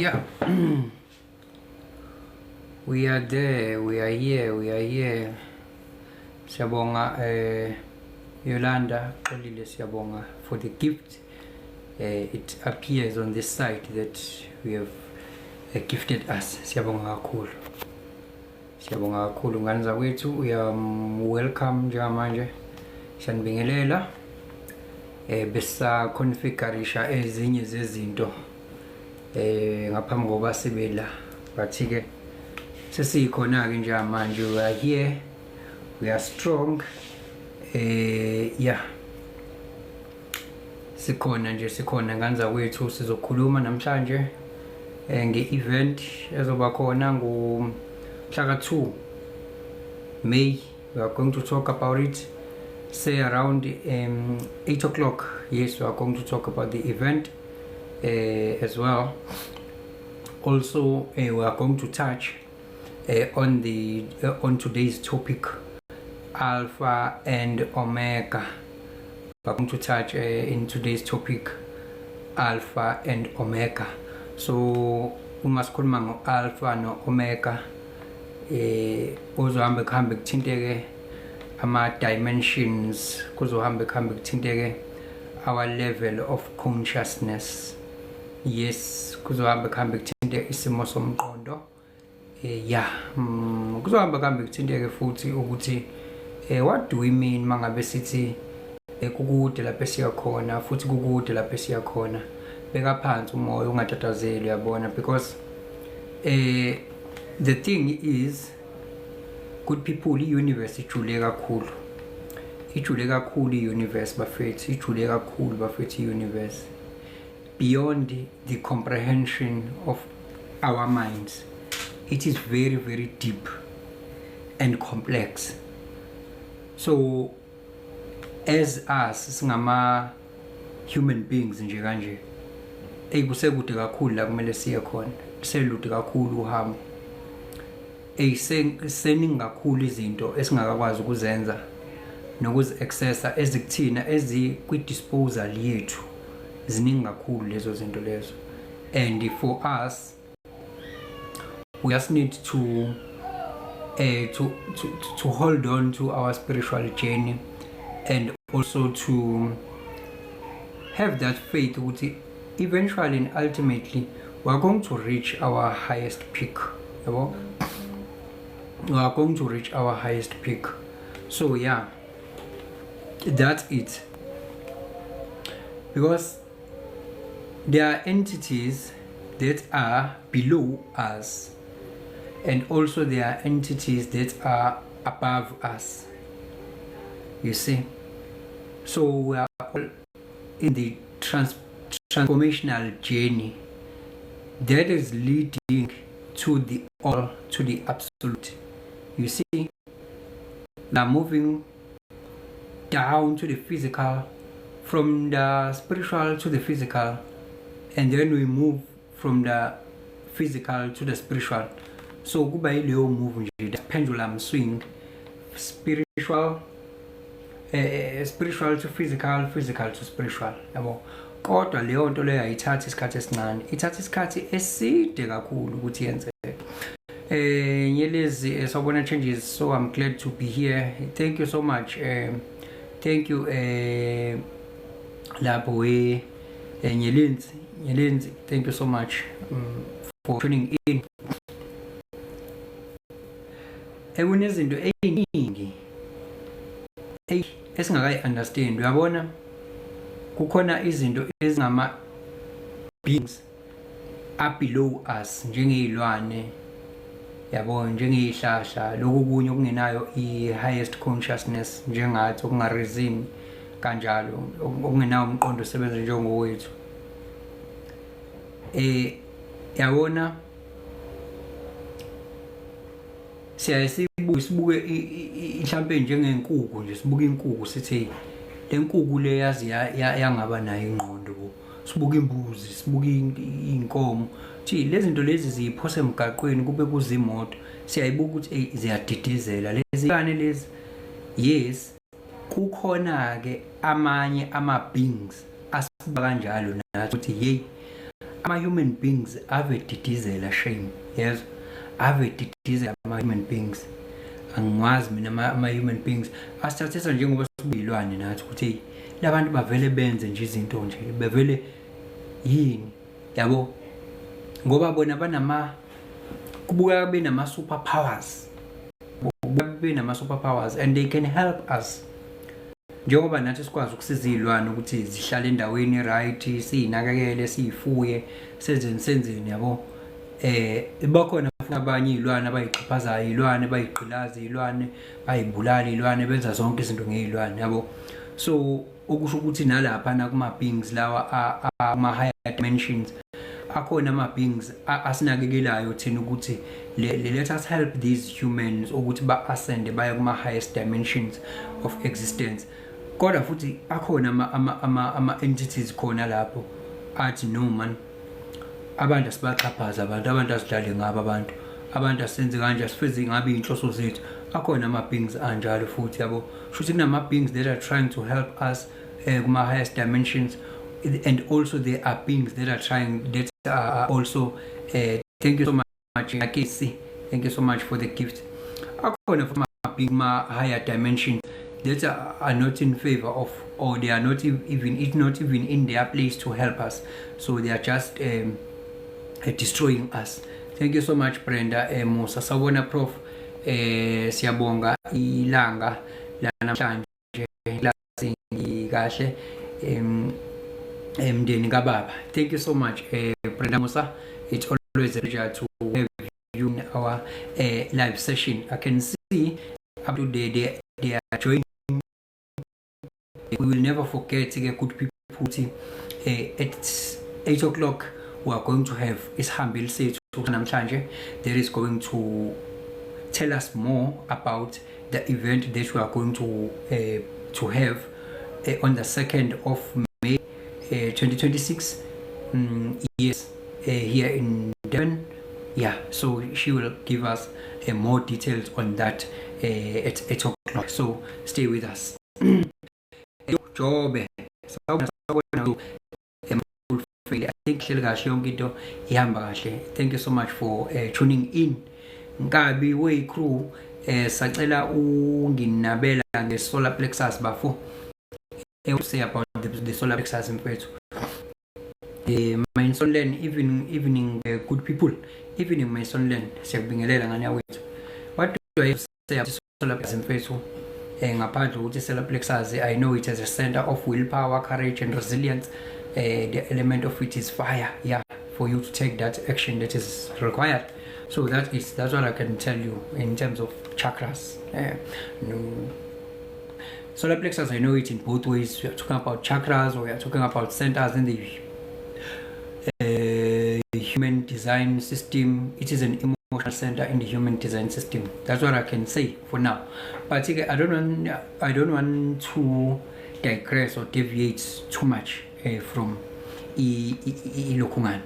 Yeah. We are there, we are here, we are here. Siyabonga Yolanda Xolile, siyabonga for the gift. It appears on this site that we have gifted us. Siyabonga kakhulu. Siyabonga kakhulu ngane zakwethu. We are welcome njengamanje. Siyanibingelela. Besa configureisha ezinye zezinto ngaphambi kokuba sibe la, but ke sesikhona ke njengamanje. We are here, we are strong. Yeah, sikhona nje, sikhona ngane zakwethu. Sizokhuluma namhlanje nge-event ezoba khona ngomhla ka-2 May. We are going to talk about it, say around 8 o'clock. Yes, we are going to talk about the event as well. Also, we are going to touch on today's topic, Alpha and Omega. We are going to touch in today's topic, Alpha and Omega. So uma sikhuluma ngo-Alpha no-Omega, kuzohambe kuhambe kuthinteke ama dimensions, kuzohambe kuhambe kuthinteke our level of consciousness. Yes, kuzohambe kuhambe kuthinte isimo somqondo. Yeah, kuzohamba kuhambe kuthinteke futhi ukuthi what do we mean mangabe sithi kukude lapho esiya khona, futhi kukude lapho esiya khona. Beka phansi umoya, ungatatazeli, uyabona, because the thing is, good people, i-universe ijule kakhulu, ijule kakhulu i-universe bafethu, ijule kakhulu bafethu i-universe, beyond the comprehension of our minds. It is very, very deep and complex. So as us singama human beings nje kanje, ey, kusekude kakhulu la kumele siye khona, kuselude kakhulu uhambo. Ey, seningi kakhulu izinto esingakakwazi ukuzenza nokuzi-accessa ezikuthina, ezikwi-disposal yethu, ziningi kakhulu lezo zinto lezo. And for us, we just need to hold on to our spiritual journey and also to have that faith ukuthi eventually and ultimately we are going to reach our highest peak, yabo. We are going to reach our highest peak. So yeah, that's it, because there are entities that are below us and also there are entities that are above us, you see. So we are all in the transformational journey that is leading to the all, to the absolute, you see. We are moving down to the physical, from the spiritual to the physical, and then we move from the physical to the spiritual. So kuba yileyo move nje, the pendulum swing, spiritual to physical, physical to spiritual, yabo. Kodwa leyo nto leyo ayithathi isikhathi esincane, ithatha isikhathi eside kakhulu ukuthi yenzeke. Nyelezi, sawubona changes. So I'm glad to be here. Thank you so much. Thank you lapho we Nyelenzi, Nyelenzi, thank you so much for tuning in. Ekunezinto eziningi esingakayi understand, uyabona. Kukhona izinto ezingama beings are below us, njengezilwane, yabo, njengezihlahla, lokhu kunye okungenayo i-highest consciousness njengathi, okungareason kanjalo, okungenawo umqondo osebenza njengowethu. Yabona, siyaye sibuke sibuke mhlambe njengenkukhu nje, sibuke inkukhu sithi le nkukhu le yazi yangaba nayo ingqondo bo. Sibuke imbuzi, sibuke inkomo, thi lezi zinto lezi ziyiphose emgaqweni kube kuzimoto, siyayibuka ukuthi ey, ziyadidizela lezi kane lezi. Yes, kukhona ke amanye ama beings asibuka kanjalo nathi ukuthi hey. Ama-human beings ave didizela, shame, yezwa, ave didizela ama-human beings. Angiwazi mina ama-human beings asithathisa njengoba sibuyilwane nathi, ukuthi hey, labantu bavele benze nje izinto nje, bevele yini, yabo, ngoba bona banama, kubuka benama super powers, benama super powers and they can help us, njengoba nathi sikwazi ukusiza izilwane ukuthi zihlale endaweni, right, siyinakekele, siyifuye, senzeni, senzeni, yabo. Bakhona futhi abanye izilwane abayixhaphazayo, izilwane bayigqilaza, izilwane bayibulala, izilwane benza zonke izinto ngezilwane, yabo. So okusho ukuthi nalapha nakuma beings lawa ama higher dimensions, akhona ama beings asinakekelayo thina ukuthi let us help these humans ukuthi ba ascend baye kuma highest dimensions of existence. Kodwa futhi akhona ama entities khona lapho athi, "No man, abantu asibaxhaphaza, abantu asidlale ngabo, abantu asenze kanje, asifeze ngabe inhloso zethu." Akhona ama beings anjalo futhi, yabo. Shuthi kunama beings that are trying to help us kuma highest dimensions, and also there are beings that are trying, that are also thank you so much, Akisi, thank you so much for the gift. Akhona futhi ama being ma higher dimensions that are not in favor of, or they are not even, it's not even in their place to help us, so they are just destroying us. Thank you so much, Brenda Musa. Sawubona, Prof. Siyabonga ilanga la namhlanje la, kahle emndeni kababa. Thank you so much, Brenda Musa. It's always a pleasure to have you in our live session. I can see up to they are joining. We will never forget ke, good people, ukuthi at 8 o'clock we are going to have isihambeli sethu namhlanje that is going to tell us more about the event that we are going to have on the 2nd of May 2026, yes, here in Durban. Yeah, so she will give us more details on that at 8 o'clock, so stay with us. Jobe, sawubona, sawubona. I think hleli kahle, yonke into ihamba kahle. Thank you so much for tuning in. Nkabi way crew, sacela unginabela nge solar plexus, bafo. Say about the solar plexus, mfethu. My sonland, even evening, good people, evening, my sonland. Siyakubingelela, ngane yakwethu. What do I say about solar plexus, mfethu? Ngaphandle ukuthi solar plexus, I know it as a center of willpower, courage and resilience. The element of it is fire, yeah, for you to take that action that is required. So that's what I can tell you in terms of chakras. No, solar plexus, I know it in both ways. We are talking about chakras or we are talking about centers in the human design system. It is an emotional center in the human design system. That's what I can say for now, but I don't want to digress or deviate too much from ilokhungana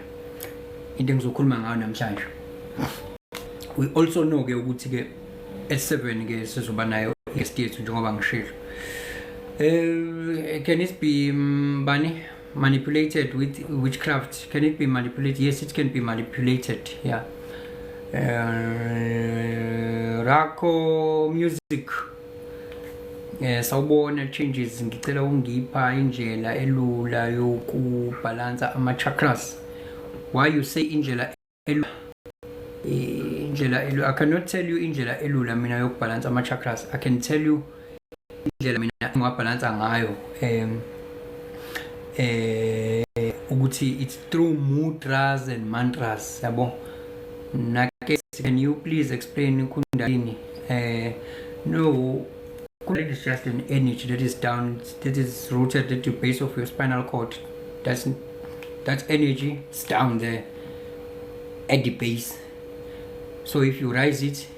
into engizokhuluma ngayo namhlanje. We also know ke ukuthi ke at 7 ke sizoba nayo guest yethu, njengoba ngishilo. Can it be bani manipulated with witchcraft? Can it be manipulated? Yes, it can be manipulated, yeah. Rako Music, sawubona Changes, ngicela ungipha indlela elula yokubhalansa ama chakras. Why you say indlela elula? Indlela elula, I cannot tell you indlela elula mina yokubhalansa ama chakras. I can tell you indlela mina engwabhalansa ngayo, ukuthi it's through mudras and mantras, yabo. Nake, can you please explain kundalini? No, kundalini is just an energy that is down, that is rooted at the base of your spinal cord. That energy is down there at the base, so if you rise it,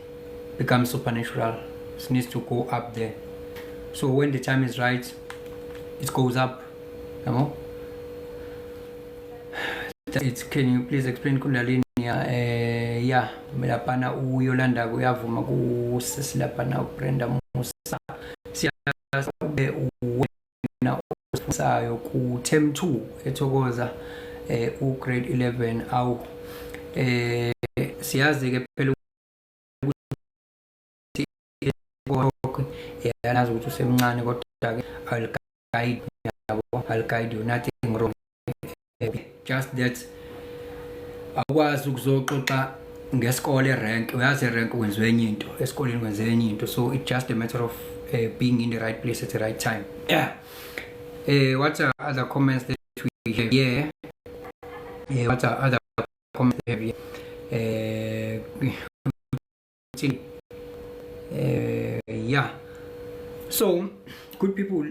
becomes supernatural. It needs to go up there, so when the time is right, it goes up, yabo. It's can you please explain kundalini? Yeah, laphana uYolanda uyavuma kusisi, laphana uBrenda Musa, siyabe wena ofisayo ku term 2 ethokoza. u grade 11 awu siyazi ke phela ukuthi yanazi ukuthi usemncane kodwa ke I'll guide, yabo, I'll guide you, nothing wrong, just that akwazi ukuzoxoxa ngesikole rank, uyazi rank kwenziwe enye into, esikoleni kwenziwe enye into, so it's just a matter of being in the right place at the right time. Yeah. What are other comments that we have here? What are other comments we have here? Yeah. So, good people,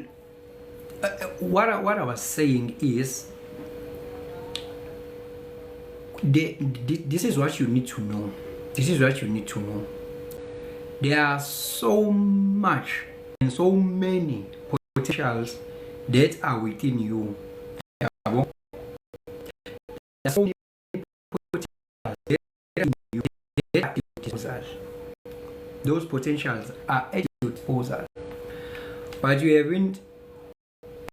what I was saying is, this is what you need to know. This is what you need to know. There are so much and so many potentials that are within you. There are so many potentials that are in you that are at your disposal. Those potentials are at your disposal, but you haven't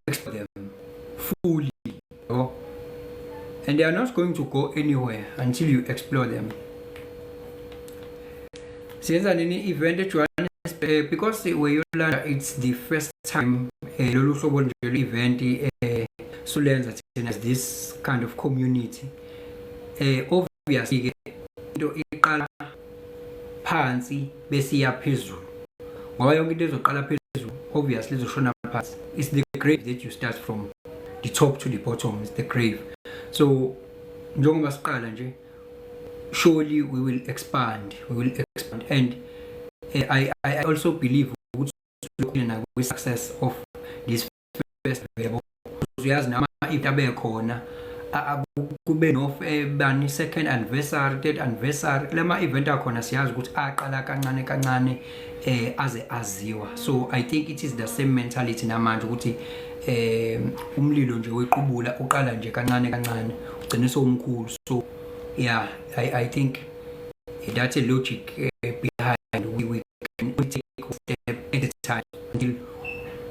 explored them fully. And they are not going to go anywhere until you explore them. Siyenza nini event eJohannesburg? Because weyolanda, it's the first time lolu hlobo nje event sulenza thina as this kind of community. Obviously ke into iqala phansi bese iya phezulu, ngoba yonke into ezoqala phezulu obviously izoshona phansi. It's the grave that you start from the top to the bottom, it's the grave. So njengoba siqala nje, surely we will expand, we will expand. And I also believe ukuthi nakwi success of this first, yabo, uyazi nama if abe khona kube no bani second anniversary, third anniversary, lama event akhona siyazi ukuthi aqala kancane kancane aze aziwa. So I think it is the same mentality namanje ukuthi umlilo nje wequbula uqala nje kancane kancane ugcine sowumkhulu. So yeah, I think that's a logic behind. We can only take a step at a time until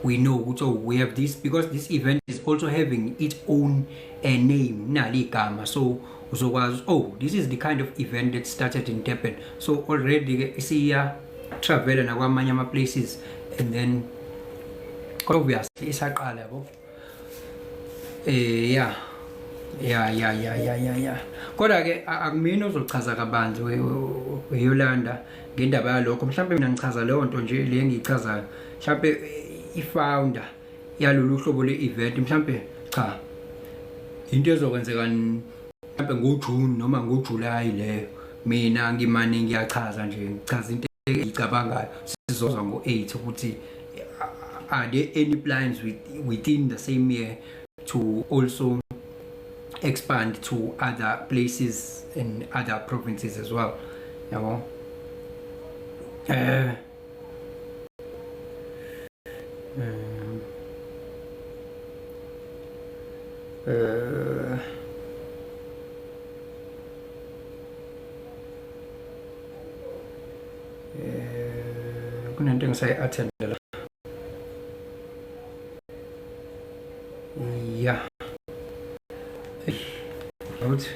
we know ukuthi, oh, we have this, because this event is also having its own name, nali igama, so uzokwazi, oh, this is the kind of event that started in Durban. So already ke isiya travel nakwamanye ama places, and then obviously isaqala, yabo. Yeah yeah yeah yeah yeah yeah yeah kodwa ke akumina ozochaza kabanzi weYolanda ngendaba yalokho. Mhlawumbe mina ngichaza leyo nto nje le engiyichazayo, mhlawumbe i-founder yalolu hlobo le-event, mhlawumbe cha, into ezokwenzeka mhlawumbe ngoJune noma ngoJuly leyo. Mina ngimane ngiyachaza nje, ngichaza into engiyicabangayo. Sizozwa ngo-8 ukuthi are there any plans within the same year to also expand to other places and other provinces as well, yabo. Kunento engisayi-attenda la. Yeah, ukuthi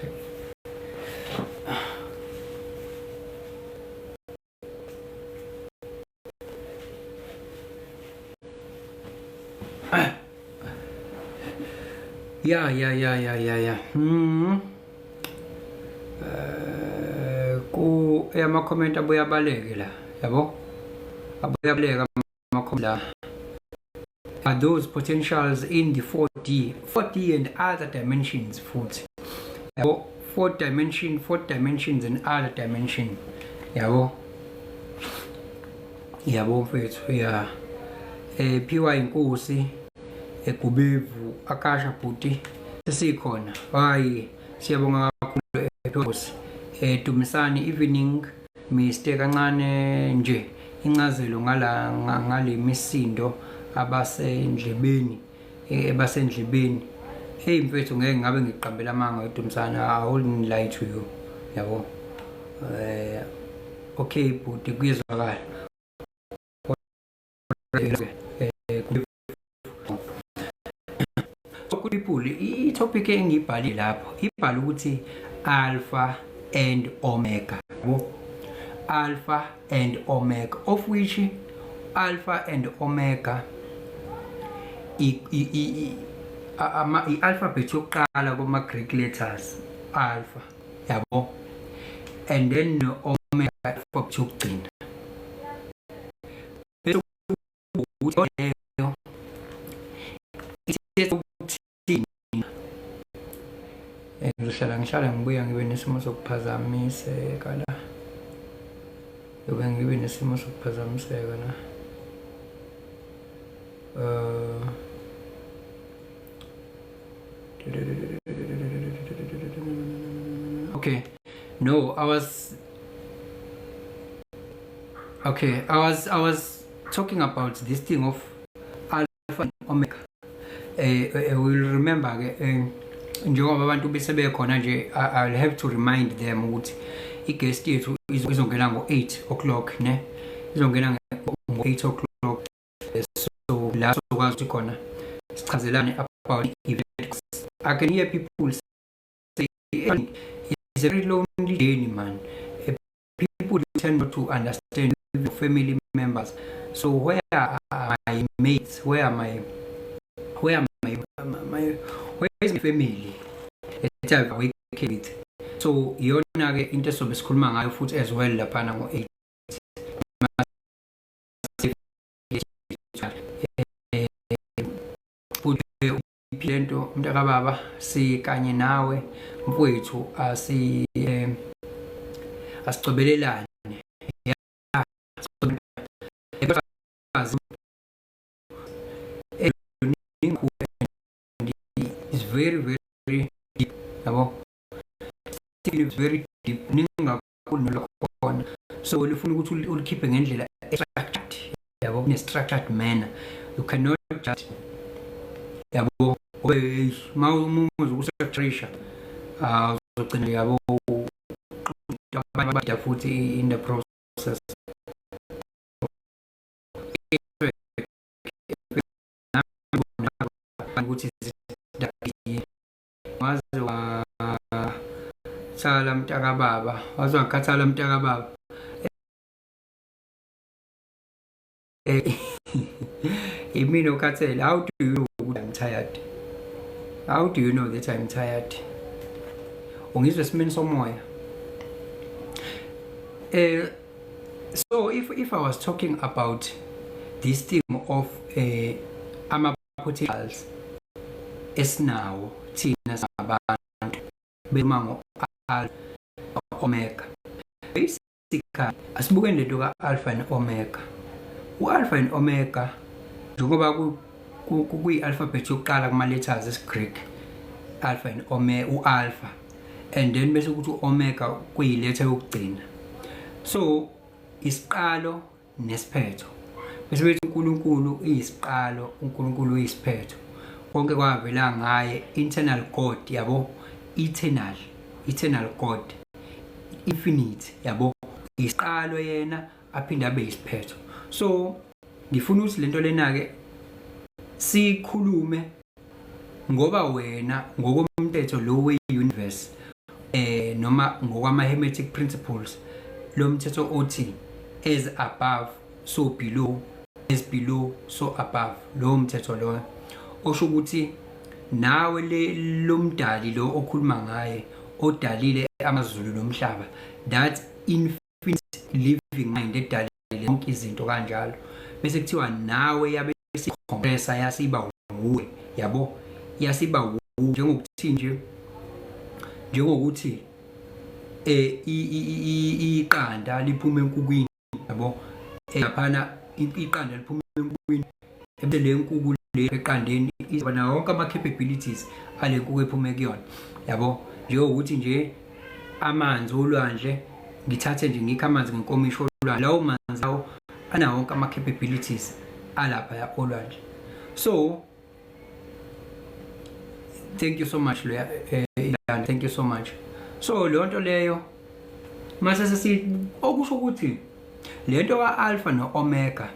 ya. Ku ama comment abuya abaleke la, yabo, abuya abaleka ama comment la. Are those potentials in the 4D, 4D and other dimensions futhi, yabo, fourth dimension, fourth dimensions and other dimension, yabo, yabo mfethu. Ya, phiwa inkosi egubevu akasha bhuti, sesikhona. Hayi, siyabonga kakhulu Nkosi. Dumisani, evening Mr, kancane nje incazelo ngala ngale misindo abasendlebeni, ebasendlebeni. Hey mfethu, ngeke ngabe ngiqambela amanga uDumisani, I wouldn't lie to you, yabo. Okay bhuti, kuyezwakala. So people, i I-topic engiyibhalile lapho ibhala ukuthi alpha and omega, yabo, alpha and omega, of which alpha and omega i-alphabet yokuqala kuma Greek letters, alpha, yabo, and then no omega, alphabet yokugcina. Bese ukuthi leyo ithetha ukuthini? Ngizohlala ngihlala ngibuya ngibe nesimo sokuphazamiseka la, yobe ngibe nesimo sokuphazamiseka la. Okay, no, I was okay, I was talking about this thing of alpha and omega. Will remember ke, njengoba abantu bese bekhona nje, I'll have to remind them ukuthi i-guest yethu izongena ngo-8 o'clock, ne, izongena ngo-8 o'clock. So la sokwazi ukuthi khona sichazelane about event. I can hear people say it's a very lonely journey, man. People tend not to understand your family members. So where are my mates? Where are my where is my family that I've working with? So iyona ke into esobe sikhuluma ngayo futhi as well laphana ngo-8. Futhi lento, mntakababa, sikanye nawe mfowethu, asicobelelane ya. Is very very deep, yabo, is very deep, ningi kakhulu nalokhona. So lifuna ukuthi ulikhiphe ngendlela structured, yabo, in a structured manner. You cannot just, yabo, uma umuzi ukustructurisha, uzogcina, yabo, abanye futhi in the process. Ukuthi waze wakhathala mntakababa, waze wakhathala mntakababa. Imina okhathele? How do you know ukuthi I'm tired? How do you know that I'm tired? Ungizwe esimeni somoya. So if I was talking about this thing of ama potentials esinawo thina sabantu, bema ngo alpha, omega, basically asibukeni lento ka alpha and omega. U-alpha and omega, njengoba kuyi-alphabet yokuqala kuma-letters esi-Greek, alpha and omega, u-alpha and then bese kuthi u-omega kuyiletha yokugcina. So isiqalo nesiphetho. Bese bethi uNkulunkulu iyisiqalo, uNkulunkulu uyisiphetho, konke kwavela ngaye, internal God, yabo, eternal, eternal God, infinite, yabo, isiqalo yena aphinde abe isiphetho. So ngifuna ukuthi lento lena ke sikhulume, ngoba wena ngokomthetho lo we-universe, noma ngokwama hermetic principles, lo mthetho othi as above so below, as below so above, lo mthetho lo osho ukuthi nawe le lomdali lo okhuluma ngaye, odalile amazulu nomhlaba, that infinite living mind edalile zonke izinto kanjalo, bese kuthiwa nawe yabe compressor yasiba wuwe, yabo, yasiba wuwe. Njengokuthi nje, njengokuthi iqanda liphuma enkukwini, yabo, laphana iqanda liphuma enkukwini, ebese le nkukhu le eqandeni izoba nawo wonke ama capabilities ale nkukhu ephume kuyona, yabo. Njengokuthi nje amanzi olwandle, ngithathe nje ngikho amanzi ngenkomishi olwandle, lawo manzi lawo anawo wonke ama capabilities alapha olwandle. So thank you so much loya, thank you so much. So leyo nto leyo mase sesi okusho ukuthi lento ka alpha no omega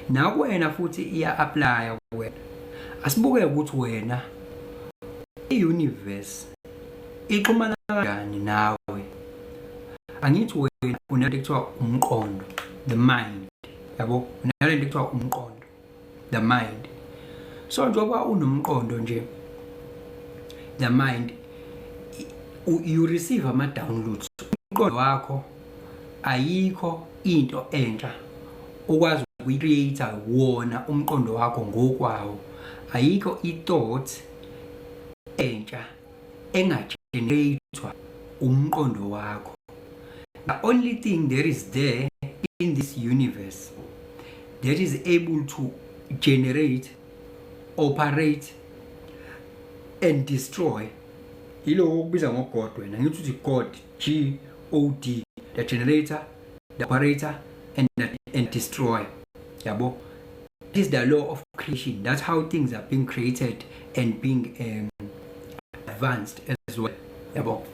nakuwena futhi iya apply kuwena. Asibuke ukuthi wena I-universe ixhumana kanjani nawe? Angithi wena unento ekuthiwa umqondo, the mind, yabo? Unalento ekuthiwa umqondo, the mind. So njengoba unomqondo nje, the mind, you receive ama-downloads. Umqondo wakho, ayikho into entsha okwazi ukuyi-create wona umqondo wakho ngokwawo. Ayikho i-thought entsha enga-generate umqondo wakho. The only thing that is there in this universe that is able to generate, operate and destroy, yilo okubiza ngo-God wena. Ngithi uthi God, G O D, the generator, the operator and destroyer, yabo? This is the law of creation. That's how things are being created and being advanced as well, yabo?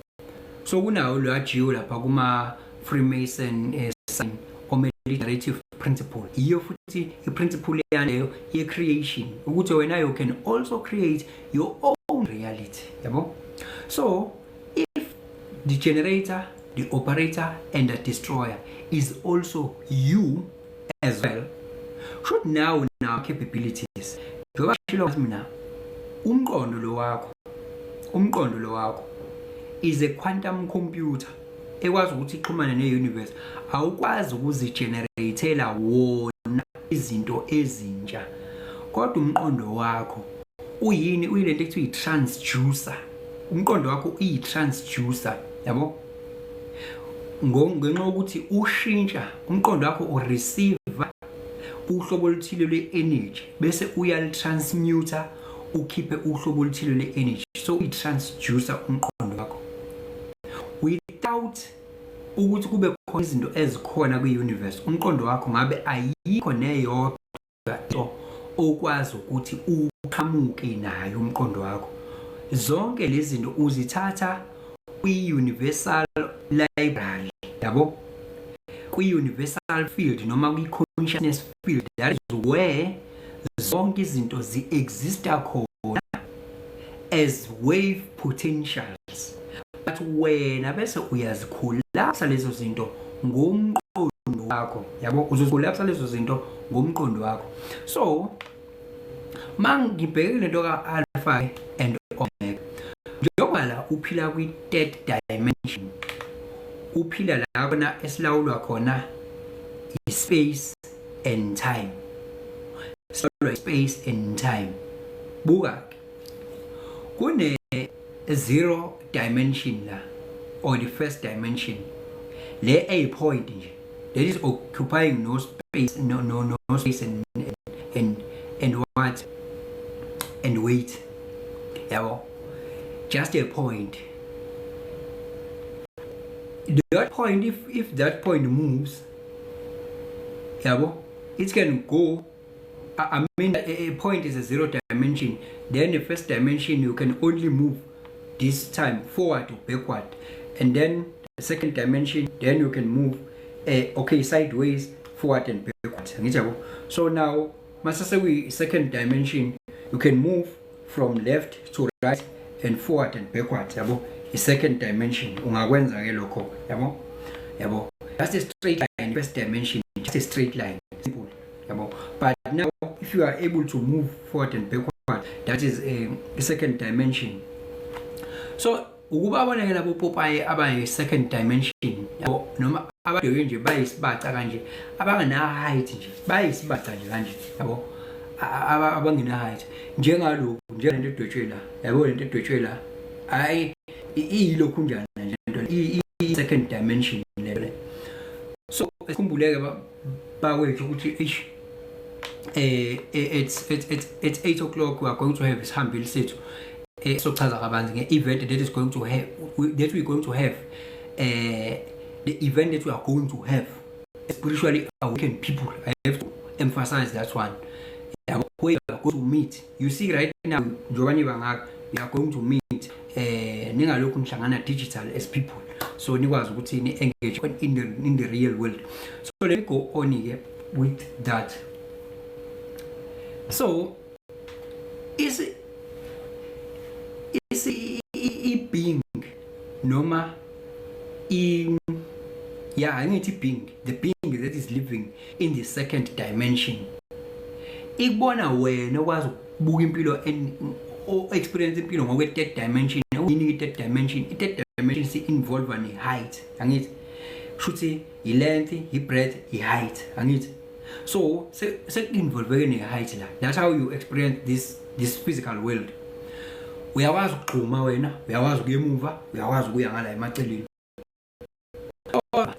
So kunawo lo ajiyo lapha kuma Freemason sign omele generative principle. Iyo futhi i-principle yaleyo ye-creation, ukuthi wena you can also create your own reality, yabo? So if the generator, the operator and the destroyer is also you as well, should now capabilities, njengoba shilo mina, umqondo lo wakho is a quantum computer ekwazi ukuthi ixhumane ne-universe. Awukwazi ukuzi-generate-ela wona izinto ezintsha, kodwa umqondo wakho uyini? Uyilento ekuthiwa i-transducer. Umqondo wakho uyi-transducer, yabo? Ngenxa yokuthi ushintsha umqondo wakho, u-receive uhlobo oluthile lwe-energy bese uyali-transmute, ukhiphe uhlobo oluthile lwe-energy. So uyi-transducer umqondo wakho without ukuthi kube khona izinto ezikhona kwi-universe. Umqondo wakho ngabe ayikho neyodwa into okwazi ukuthi uqhamuke nayo umqondo wakho. Zonke lezi zinto uzithatha kwi-universal library, yabo, kwi-universal field noma kwi-consciousness field. That is where zonke izinto zi-exista khona as wave potentials, but wena bese uyazi-collapse lezo zinto ngomqondo wakho, yabo? Uzozi-collapse lezo zinto ngomqondo wakho. So mangibheke lento ka-alpha and omega, njengoba la uphila kwi-third dimension, uphila la khona esilawulwa khona i-space and time, silawulwa space and time. Buka, kune zero dimension la, or the first dimension le, a point nje that is occupying no space, no space and what and weight, yabo? Just a point. That point, if that point moves, yabo, it can go, I mean, a point is a zero dimension. Then the first dimension, you can only move this time forward or backward, and then the second dimension, then you can move okay, sideways, forward and backward, angithi yabo? So now mase sekuyi second dimension, you can move from left to right and forward and backward, yabo? I second dimension ungakwenza ke lokho, yabo? That's a straight line, first dimension, just a straight line, simple, yabo? But now if you are able to move forward and backward, that is a second dimension. So ukuba bonke labo popayi abayi second dimension, yabo, noma abadwebe nje bayisibaca kanje, abangena height nje, bayisibaca nje kanje, yabo, abangena height njengalokhu, njengalento edwetshwe la, yabo? Lento edwetshwe la, hayi, iyilokhu njani nje lento i second dimension le. So sikhumbuleke bakwethu ukuthi ish, it's 8 o'clock. We are going to have isihambeli sethu sochaza kabanzi nge-event that is going to have that we're going to have, the event that we are going to have, spiritually awakened people. I have to emphasize that one, yabo, where we are going to meet. You see, right now njengoba nibangaka, we are going to meet, ningalokhu nihlangana digital as people, so nikwazi ukuthi ni engage in the real world. So let me go on ke with that. So is Noma i, yeah, angithi being, the being that is living in the second dimension, ikubona wena okwazi ukubuka impilo and o experience impilo ngokwe third dimension. Yini i third dimension? I third dimension si involve ne height, angithi? Shuthi i length, i breadth, i height, angithi? So seku-involveke ne-height la. That's how you experience this physical world. Uyakwazi ukugxuma wena, uyakwazi ukuya emuva, uyakwazi ukuya ngala emaceleni.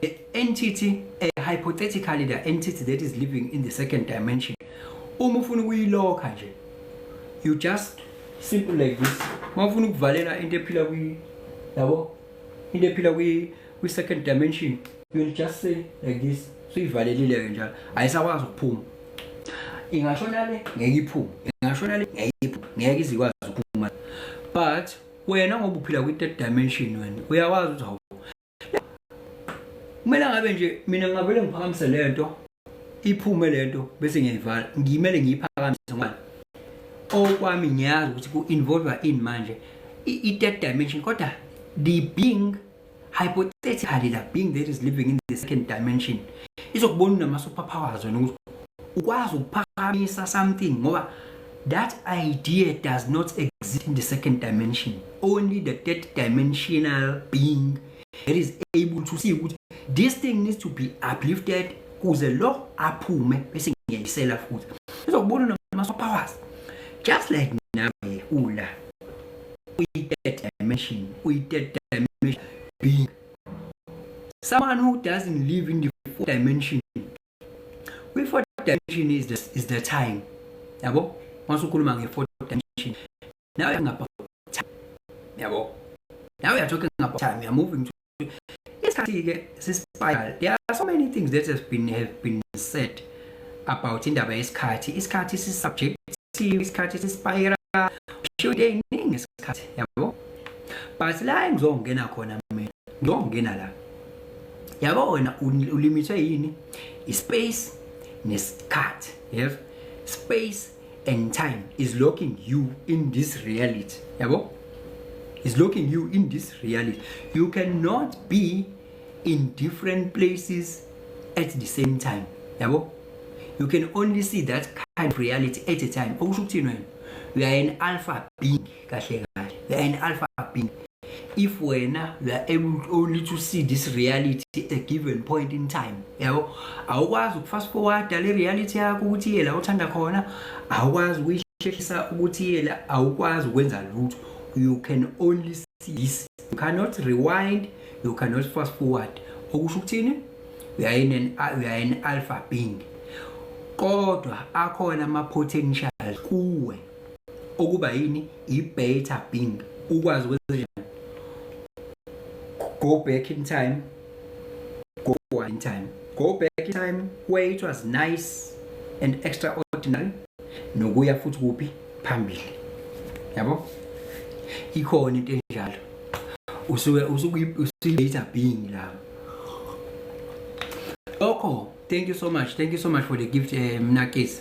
The entity, hypothetically the entity that is living in the second dimension, uma ufuna ukuyilokha nje, you just simple like this. Uma ufuna ukuvalela into ephila kwi, yabo, into ephila kwi second dimension, you will just say like this. Suyivalelile ke njalo, ayisakwazi ukuphuma. Ingashona le, ngeke iphume. Ingashona le, ngeke iphume, ngeke izikwazi ukuphuma. But wena, ngoba uphila kwi third dimension, wena uyakwazi ukuthi, hawu, kumele ngabe nje mina ngingavele ngiphakamise lento, iphume lento, bese ngiyayivala. Ngimele ngiyiphakamise ngoba okwami ngiyazi ukuthi ku-involve in manje i-third dimension. Kodwa the being, hypothetically the being that is living in the second dimension, izokubona unama-super powers wena, ukuthi ukwazi ukuphakamisa something, ngoba that idea does not exist in the second dimension. Only the third dimensional being that is able to see ukuthi this thing needs to be uplifted kuze lo aphume, bese ngiyayisela futhi. Izokubona unama powers, just like nawe ula uyi-third dimension, uyi-third dimension being. Someone who doesn't live in the fourth dimension. Kwi-fourth dimension is the time, yabo. Masukhuluma nge-fourth dimension, now you're about time, yabo. Now we are talking about time. We are moving to isikhathi-ke si-spiral. There are so many things that have been said about indaba yesikhathi. Isikhathi si-subjective, isikhathi si-spiral, sho into ey'ningi ngesikhathi, yabo. But la engizongena khona mina, ngizongena la, yabo. Wena ulimithwe yini? I-space nesikhathi. Yes, space and time is locking you in this reality, yabo, is locking you in this reality. You cannot be in different places at the same time, yabo. You can only see that kind of reality at a time. Okusho ukuthini? Wena, you are an alpha being. Kahle kahle, you are an alpha being if wena you are able only to see this reality at a given point in time, yabo. Awukwazi ukufast forward le reality yakho ukuthi iye la uthanda khona, awukwazi ukuyihlehlisa ukuthi iye la, awukwazi ukwenza lutho. You can only see this. You cannot rewind, you cannot fast forward. Okusho ukuthini? You are an alpha being, kodwa akhona ama potential kuwe okuba yini? I-beta being. Ukwazi ukwenza njani? Go back in time, go forward in time. Go back in time where it was nice and extraordinary, nokuya futhi kuphi? Phambili, yabo. Ikhona into enjalo. Usuke usuyi-beta being la. Lokho, thank you so much, thank you so much for the gift, mnakisi.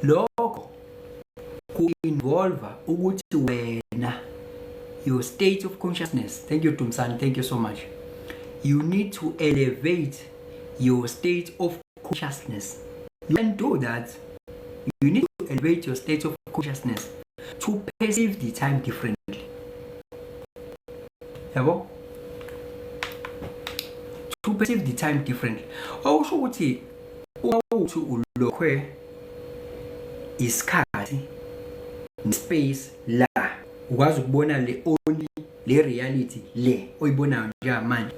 Lokho ku-involve ukuthi wena, your state of consciousness. Thank you, Dumsani, thank you so much. You need to elevate your state of consciousness. You can do that. You need to elevate your state of consciousness to perceive the time differently, yabo, to perceive the time differently. Okusho ukuthi uma uthi ulokhwe isikhathi nespace la, ukwazi ukubona le only le reality le oyibonayo njengamanje.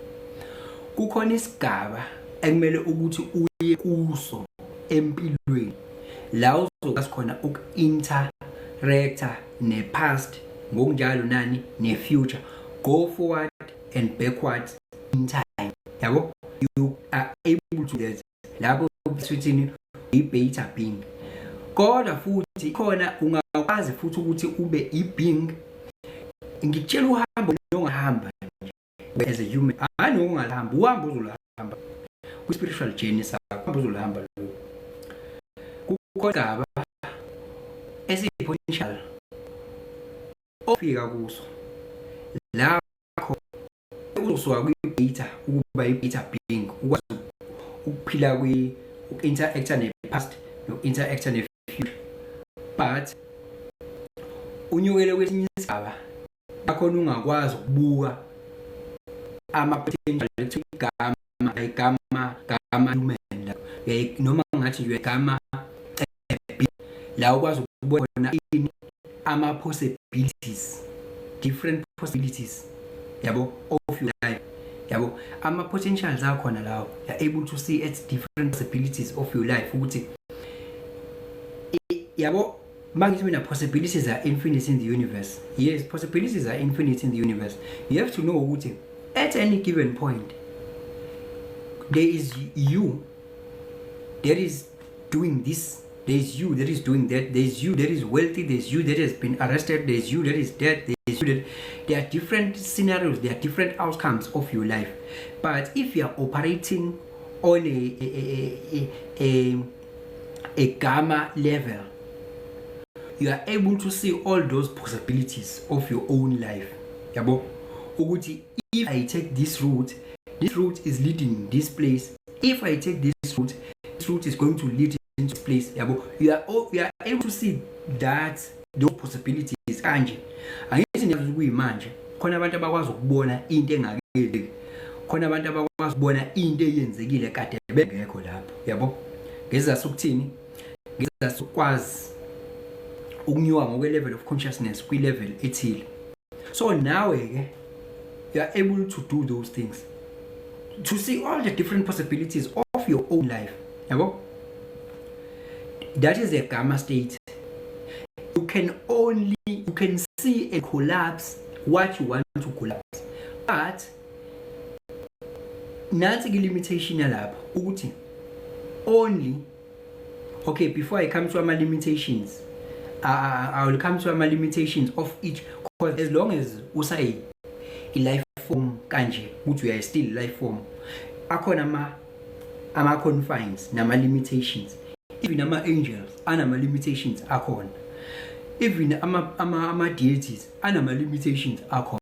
Kukhona isigaba ekumele ukuthi uye kuso empilweni la uzokwazi khona uku-interacta ne-past ngokunjalo nani ne-future, go forward and backwards in time, yabo. You are able to that lapho sithini? I-beta being. Kodwa futhi khona ungakwazi futhi ukuthi ube i-being. Ngikutshela uhambo ongahamba nje as a human, hayi nokungalihamba uhambo uzolihamba kwi-spiritual journey sakho, uhambo uzolihamba lo. Kukhona igaba esiyi-potential ofika kuso la. Kwakho uzosuka kwi-beta ukuba i-beta being, ukwazi ukuphila kwi uku-interacta ne-past noku-interacta ne-future, but unyukele kwesinye isigaba akhona ungakwazi ukubuka ama-potential, igama igama gamma human la, noma ngathi nje gamma la ukwazi ukubona ini, ama-possibilities, different possibilities, yabo, of your life, yabo, ama-potentials akhona lawo. You are able to see at different possibilities of your life ukuthi, yabo, mangithi mina possibilities are infinite in the universe. Yes, possibilities are infinite in the universe. You have to know ukuthi at any given point there is you that is doing this, there is you that is doing that, there is you that is wealthy, there is you that has been arrested, there is you that is dead, there is you that, there are different scenarios, there are different outcomes of your life. But if you are operating on a gamma level, you are able to see all those possibilities of your own life, yabo, ukuthi if I take this route, this route is leading this place. If I take this route, this route is going to lead into this place, yabo. You are able to see that those possibilities kanje. Angithi niyazi kuyimanje khona abantu abakwazi ukubona into engakenzeki, khona abantu abakwazi ukubona into eyenzekile kade bengekho lapho, yabo. Ngesizathu ukuthini? Ngesizathu ukwazi ukunyuka ngokwe level of consciousness kwi level ethile. So nawe ke you are able to do those things, to see all the different possibilities of your own life, yabo. That is a gamma state. You can see and collapse what you want to collapse, but nansi ke limitation yalapho ukuthi only, okay, before I come to ama limitations, I will come to ama limitations of each, because as long as usayi i life form kanje, ukuthi uya still life form, akhona ama confines nama limitations. Even ama angels anama limitations akhona, even ama deities anama limitations akhona,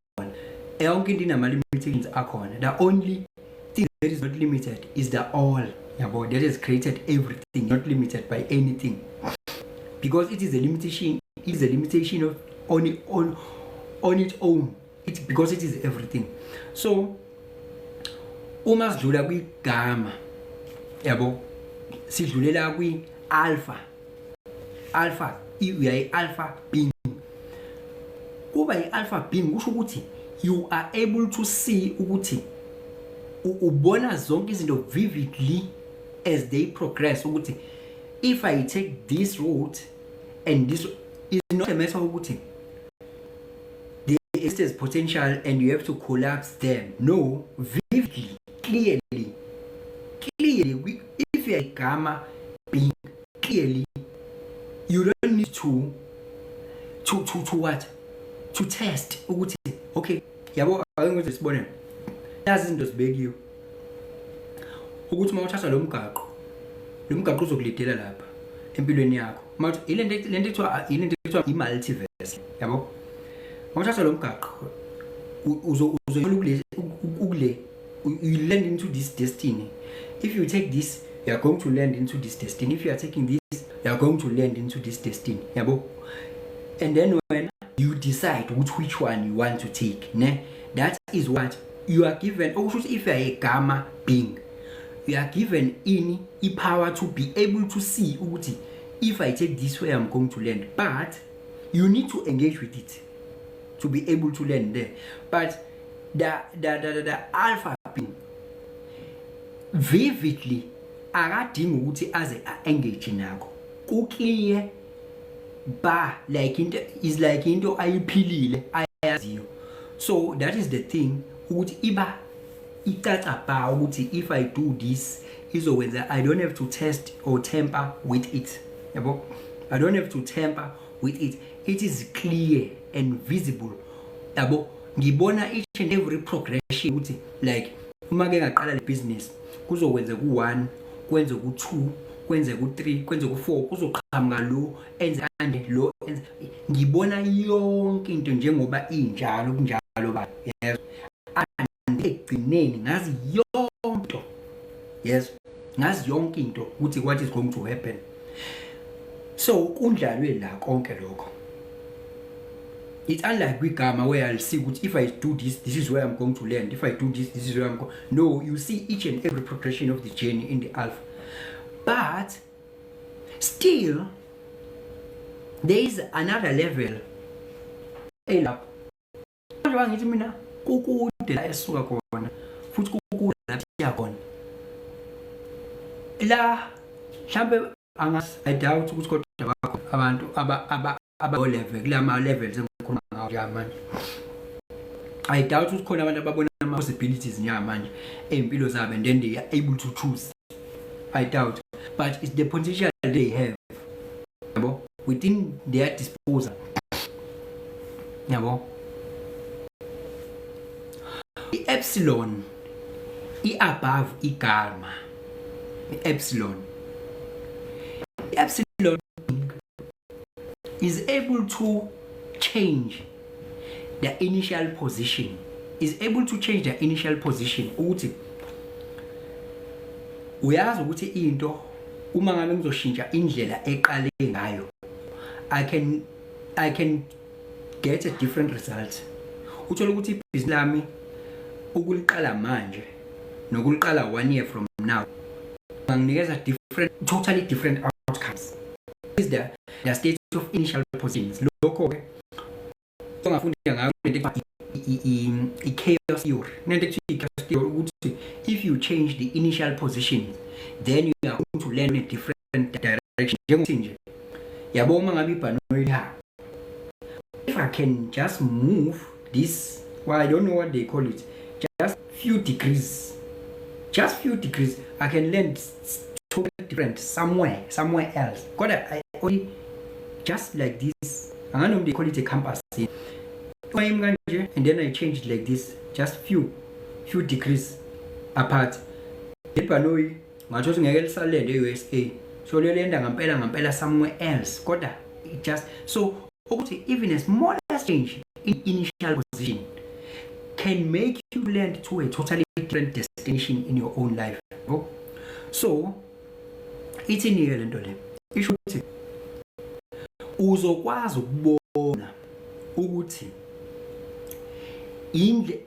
yonke into inama limitations akhona. The only thing that is not limited is the all, yabo, that has created everything, not limited by anything, because it is a limitation, it is a limitation of on its own, it because it is everything. So uma sidlula kwigamma, yabo, sidlulela kwi alpha. Alpha, uyayi alpha being. Kuba i-alpha being kusho ukuthi you are able to see ukuthi ubona zonke izinto vividly as they progress, ukuthi if I take this route and this is not a matter ukuthi there is potential and you have to collapse them. No, vividly, clearly, clearly, if you are a gamma being, clearly you don't need to what, to test ukuthi, okay, yabo, ake ngize sibone nazi izinto zibekiwe ukuthi uma uthatha lo mgaqo, lo mgaqo uzokulidela lapha empilweni yakho. Uma ilento ekuthiwa i-multiverse, yabo. Uma uthatha lo mgaqo uzoyithola ukule you land into this destiny. If you take this, you are going to land into this destiny. If you are taking this, you are going to land into this destiny, yabo. And then when you decide which one you want to take, ne, that is what you are given. Okusho ukuthi if you are a gamma being, you are given ini, i-power to be able to see ukuthi if I take this way, I'm going to land, but you need to engage with it to be able to land there. But the alpha being vividly akadingi ukuthi aze a-engage nakho, ku-clear ba, like into is like into ayiphilile ayaziyo. So that is the thing ukuthi iba icaca ba ukuthi if I do this izokwenza. I don't have to test or tamper with it, yabo. I don't have to tamper with it. It is clear and visible, yabo. Ngibona each and every progression ukuthi like uma ke ngaqala le business kuzokwenza ku1, kwenze ku2. Kwenzeka u3, kwenzeka u4, kuzoqhamuka lo enze kanje, lo enze. Ngibona yonke into njengoba injalo, kunjalo ba, yezwa? And ekugcineni ngazi yonke, yes, ngazi yonke into ukuthi what is going to happen. So kundlalwe la konke lokho. It's unlike kwigama where I'll see ukuthi if I do this, this is where I'm going to land. If I do this, this is where I'm going. No, you see each and every progression of the journey in the alpha. But still there is another level elapho. Manje ngithi mina kukude la esuka khona, futhi kukude la siya khona. La mhlambe angazi, I doubt ukuthi kodwa bakho abantu aba level kulama levels engikhuluma ngawo njengamanje. I doubt ukuthi khona abantu ababona ama possibilities njengamanje ey'mpilo zabo and then they are able to choose. I doubt, but it's the potential they have, yabo, within their disposal, yabo. I-epsilon i-above i-gamma. I-epsilon is able to change the initial position, is able to change the initial position, ukuthi uyazi ukuthi into uma ngabe ngizoshintsha indlela eqale ngayo, I can get a different result. Uthola ukuthi ibhizinisi lami ukuliqala manje nokuliqala one year from now banginikeza different, totally different outcomes, is the state of initial positions. Lokho ke ongafunda ngayo lento i-chaos theory, nento ekuthiwa i-chaos theory, ukuthi if you change the initial position, then you are going to land in a different direction. Njengokuthi nje, yabo, uma ngabe ibhanoyi lihamba, if I can just move this, well, I don't know what they call it, just few degrees, just few degrees, I can land totally different somewhere else. Kodwa I only just like this, anganoma they call it a compass here, kanje, and then I changed like this, just few degrees apart, ibhanoyi ngatho ukuthi ngeke lisalende e-USA, so lelenda ngampela ngampela somewhere else. Kodwa it just so ukuthi even a smallest change in initial position can make you land to a totally different destination in your own life. So ithini-ke lento le? Isho ukuthi uzokwazi ukubona ukuthi indle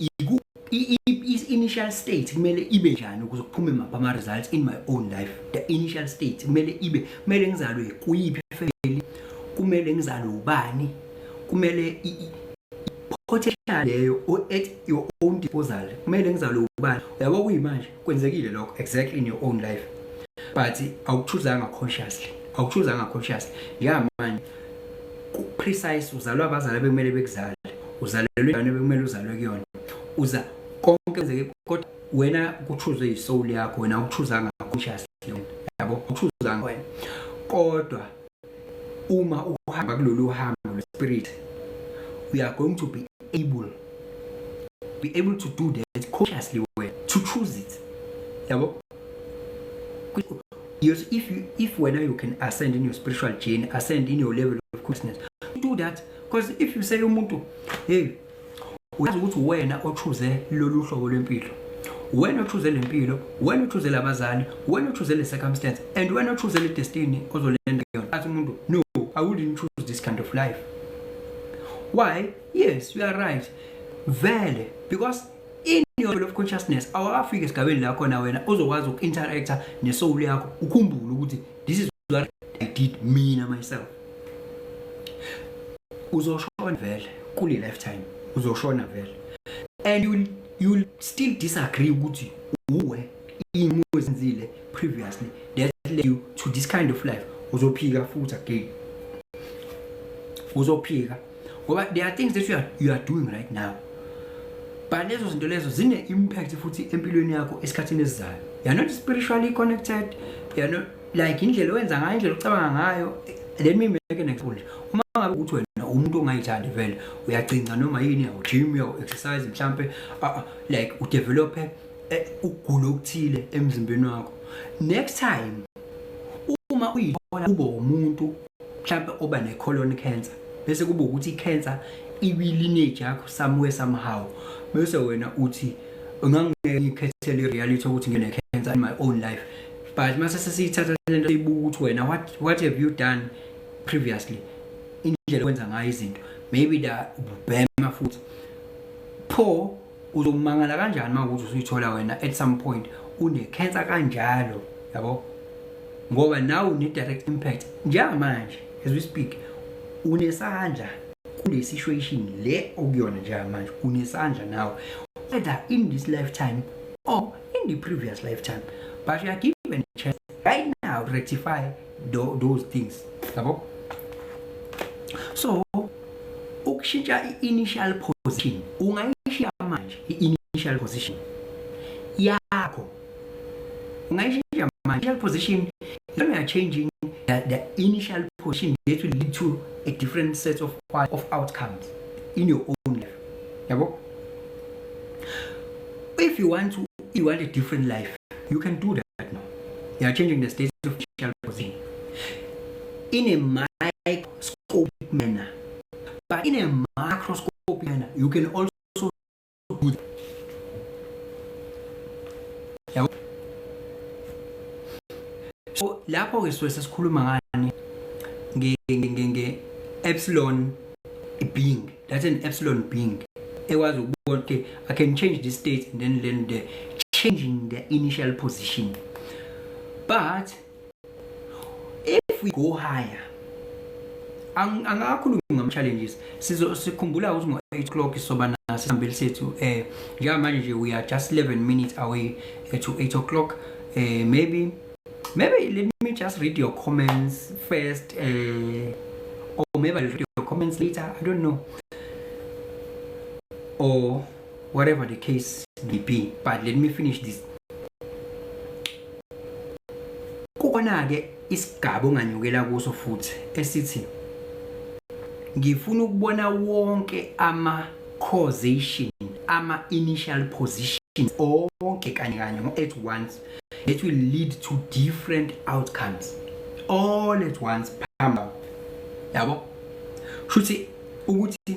i-initial state kumele ibe njani ukuze kuphume maphi ama-results in my own life. The initial state kumele ibe, kumele ngizalwe kuyiphi family, kumele ngizalwe ubani, kumele potential leyo at your own disposal, kumele ngizalwe ubani, uyabo. Kuyimanje kwenzekile lokho exactly in your own life, but awukuchoosanga consciously, awukuchoosanga consciously. Njengamanje precise uzalwa abazali bekumele bekuzale, uzalelwe endaweni bekumele uzalwe kuyona, uza konke kwenzeke, kodwa wena kuchoose isoul yakho, wena ukuchoosanga consciously, yabo, ukuchoosanga wena. Kodwa uma uhamba kulolu hambo lwe-spirit, we are going to be able to do that consciously, wena to choose it, yabo. Yes, if wena you can ascend in your spiritual journey, ascend in your level of consciousness, do that. Because if you say umuntu, hey, uyazi ukuthi wena ochoose lolu hlobo lwempilo, wena ochoose lempilo, wena ochoose labazali, wena ochoose le circumstance, and wena ochoose le destiny ozolenda kuyona, athi umuntu, "No, I wouldn't choose this kind of life." Why? Yes, you are right vele, because in your level of consciousness awakafiki esigabeni la khona wena uzokwazi uku-interacta nesoul yakho, ukhumbule ukuthi this is what I did mina myself. Uzoshona vele kule lifetime, uzoshona vele, and you will still disagree ukuthi uwe imo ezenzile previously that led you to this kind of life. Uzophika futhi again, uzophika, ngoba there are things that you are doing right now, but lezo zinto lezo zine impact futhi empilweni yakho esikhathini esizayo. You are not spiritually connected, you are not like indlela owenza ngayo, indlela ocabanga ngayo. Let me make an example. Uma ngabe ukuthi wena umuntu ongayithandi vele, uyacinca noma yini, uyawu-gym, uyawu-exercise mhlampe, like udevelop ukugula okuthile emzimbeni wakho, next time Uma uyithola ube umuntu mhlambe oba ne-colon cancer, bese kuba ukuthi i-cancer ikwi-lineage yakho somewhere somehow, bese wena uthi ngangeke ngikhethele i-reality ukuthi ngine-cancer in my own life, but mase sesiyithatha lento siyibuka ukuthi wena what have you done previously, indlela okwenza ngayo izinto, maybe da ubhema futhi, pho uzomangala kanjani uma ukuthi usuyithola wena at some point une-cancer kanjalo, yabo? Ngoba nawe une-direct impact njengamanje as we speak, unesandla kule situation le okuyona njengamanje, unesandla nawe, whether in this lifetime or in the previous lifetime, but you are given a chance right now to rectify those things, yabo? So ukushintsha i-initial position, ungayishiya manje i-initial position yakho, ungayishintsha manje initial position. When we are changing the initial position, that will lead to a different set of outcomes in your own life, yabo? If you want a different life, you can do that now. You are changing the state of initial position in a microscopic manner, but in a macroscopic manner you can also do that. Yabo? So lapho ke suke sesikhuluma ngani? Nge epsilon being. That's an epsilon being ekwazi ukubona, okay, I can change this state and then learn the changing the initial position. But if we go higher, angakhulumi ngama-challenges. Sikhumbula ukuthi ngo-8 o'clock soba naso isihambeli sethu. Njengamanje nje we are just 11 minutes away to 8 o'clock. Maybe let me just read your comments first, or maybe I'll read your comments later, I don't know, or whatever the case may be, but let me finish this. Kukhona-ke isigaba onganyukela kuso futhi esithi ngifuna ukubona wonke ama-causation, ama-initial positions onke kanye kanye at once that will lead to different outcomes all at once phamba, yabo? Shuthi ukuthi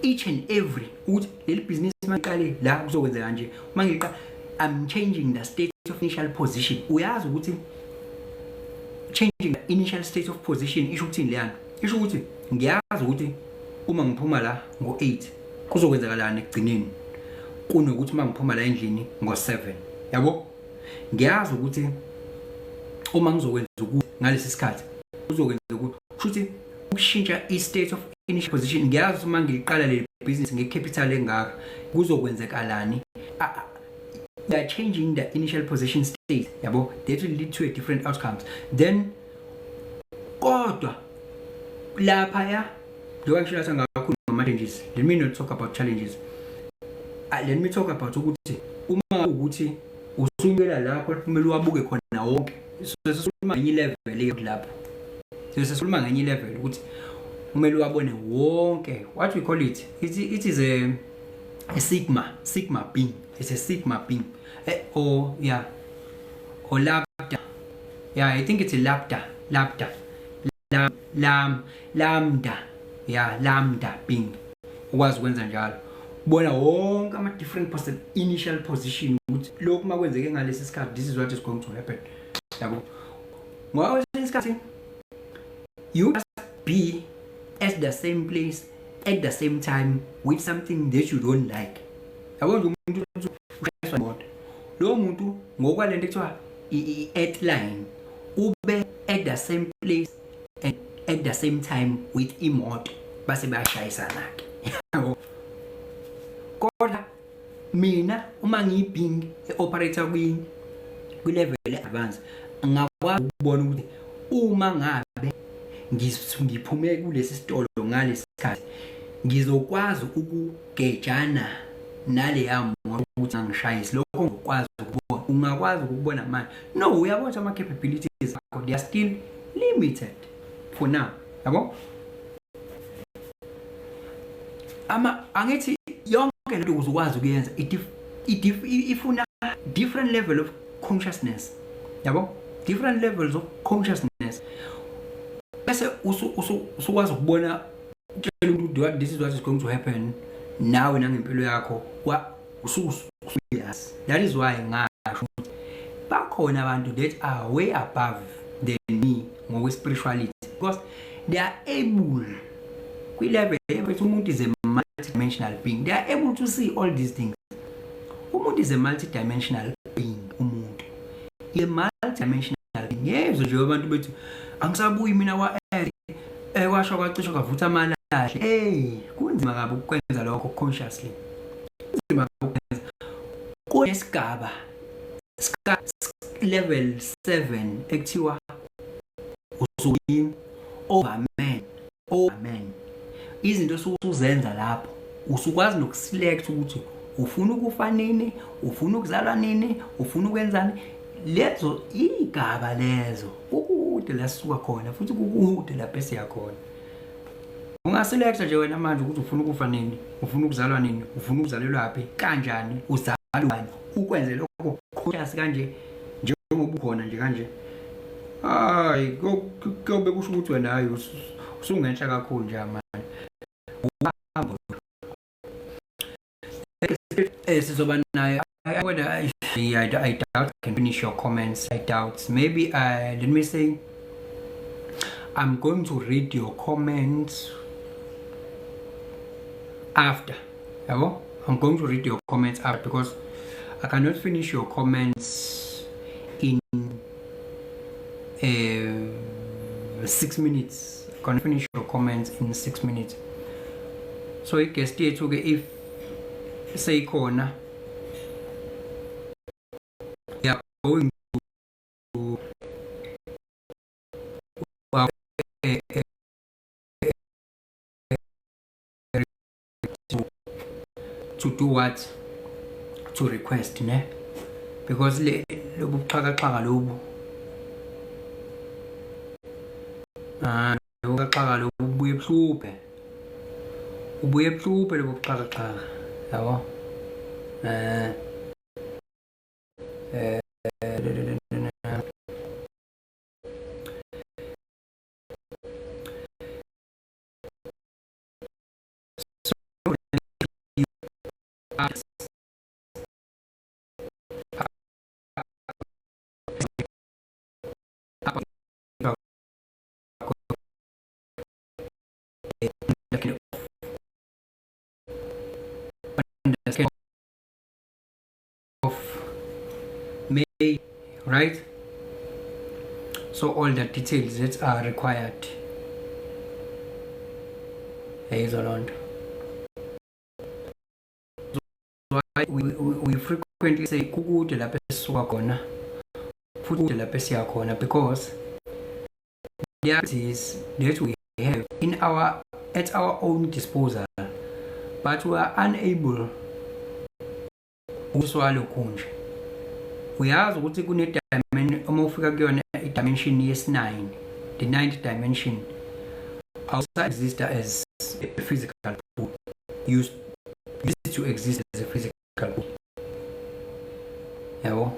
each and every, ukuthi leli business mangiqale la kuzokwenzeka kanje, uma ngiqala I'm changing the state of initial position. Uyazi ukuthi changing the initial state of position isho ukuthini leyana? Isho ukuthi ngiyazi ukuthi uma ngiphuma la ngo-8 kuzokwenzakalani ekugcineni, kunokuthi uma ngiphuma la endlini ngo-7, yabo? Ngiyazi ukuthi uma ngizokwenza ukuthi ngalesi sikhathi kuzokwenza ukuthi, kusho ukushintsha i-state of initial position. Ngiyazi uma ngiqala le business nge-capital engaka kuzokwenzekalani. They are changing the initial position state, yabo? That will lead to a different outcomes then. Kodwa lapha ya njengoba ngisho lathi ngakhuluma ngama-challenges, let me not talk about challenges. Let me talk about ukuthi uma ukuthi usunyela lapho kumele uwabuke khona wonke. So sesikhuluma ngenye i-level lapho, sesikhuluma ngenye i-level ukuthi kumele uwabone wonke. What we call it, it is a sigma being. It's a sigma being, or yeah, or lambda. Yeah, I think it's a lambda, lam, lam, lambda, yeah, lambda being. Ukwazi ukwenza njalo, ubona wonke ama different possible initial position, ukuthi lokhu makwenzeke ngalesi sikhathi, this is what is going to happen, yabo? Ngoba kwesinye isikhathi you must be at the same place at the same time with something that you don't like, yabo? Nje umuntu ushayiswa imoto, lowo muntu ngokwalento ekuthiwa i-earth line ube at the same place and at the same time with imoto, base bayashayisana ke, yabo? Kodwa mina uma ngiyi-being e-operator kwi-level e-advance, ngakwazi ukubona ukuthi uma ngabe ngiphume kulesi sitolo ngalesi sikhathi, ngizokwazi ukugejana naleya moto ukuthi angishayisi. Lokho ngokwazi ukubona, ungakwazi ukubona manje? No, uyabona ukuthi ama-capabilities akho, they are still limited for now, yabo? Ama angithi yonke lento ukuze ukwazi ukuyenza ifuna different level of consciousness, yabo? Different levels of consciousness. Bese usukwazi ukubona, utshela umuntu what this is, what is going to happen nawe nangempilo yakho, usuyazi. That is why ngasho ukuthi bakhona abantu that are way above than me ngokwe-spirituality, because they are able kwi-level ethi umuntu is a multidimensional being. They are able to see all these things. Umuntu is a multidimensional being. Umuntu is a multidimensional being. Yezwe nje abantu bethi angisabuyi mina kwa-earth, kwasho kwacishe kwavutha amalahle. Hey, kunzima kabi ukwenza lokho consciously, kunzima kabi ukwenza. Kunesigaba level 7 ekuthiwa usuyini, overman, overman. Izinto osuzenza lapho, usukwazi nokuselect ukuthi ufuna ukufa nini, ufuna ukuzalwa nini, ufuna ukwenzani. Lezo igaba lezo, kukude la sisuka khona futhi kukude lapho esiya khona. Ungaselecta nje wena manje ukuthi ufuna ukufa nini, ufuna ukuzalwa nini, ufuna ukuzalelwaphi, kanjani, uzalwa bani, ukwenze lokho conscious kanje njengoba ukhona nje kanje. Hayi, kuyobe kusho ukuthi wena, hayi, usungenhla kakhulu nje manje. Uhambo sizoba nayo. I doubt I can finish your comments. I doubt. Maybe let me say I'm going to read your comments after. Yabo? I'm going to read your comments after because I cannot finish your comments in 6 minutes. I can finish your comments in 6 minutes. So i-guest yethu ke, if seyikhona, we are going to to do what? To request, ne? Because le lobu buxhakaxhaka lobu, ah, lobu buxhakaxhaka lobu bubuye buhluphe, ubuye buhluphe lobu buxhakaxhaka, yabo. eh eh so of May, right? So all the details that are required, yayizwa loo nto. We frequently say kukude lapho esisuka khona futhi kude lapho esiya khona, because there is that we have in our at our own disposal, but we are unable ukuswalokhu nje. Uyazi ukuthi kune dimension, uma ufika kuyona i-dimension yesi-9, the ninth dimension, awusa exist as a physical body. You used to exist as a physical body, yabo.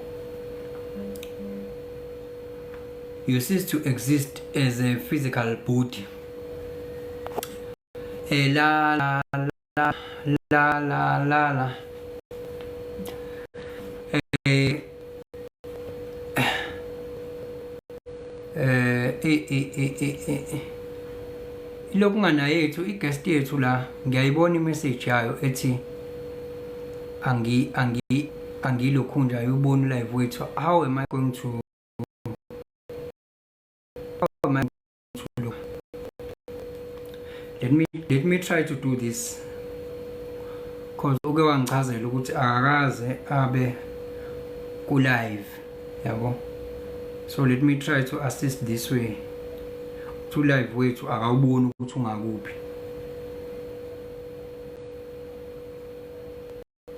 You cease to exist as a physical body. La la la la la la la eh eh eh eh eh Ilokhu ngana yethu, i-guest yethu la, ngiyayibona i-message yayo ethi angilokhu nje, ayuboni live wethu. How am I going to look? Let me try to do this, cause uke wangichazela ukuthi akakaze abe ku live, yabo. So let me try to assist this way. To live wethu akawuboni ukuthi ungakuphi,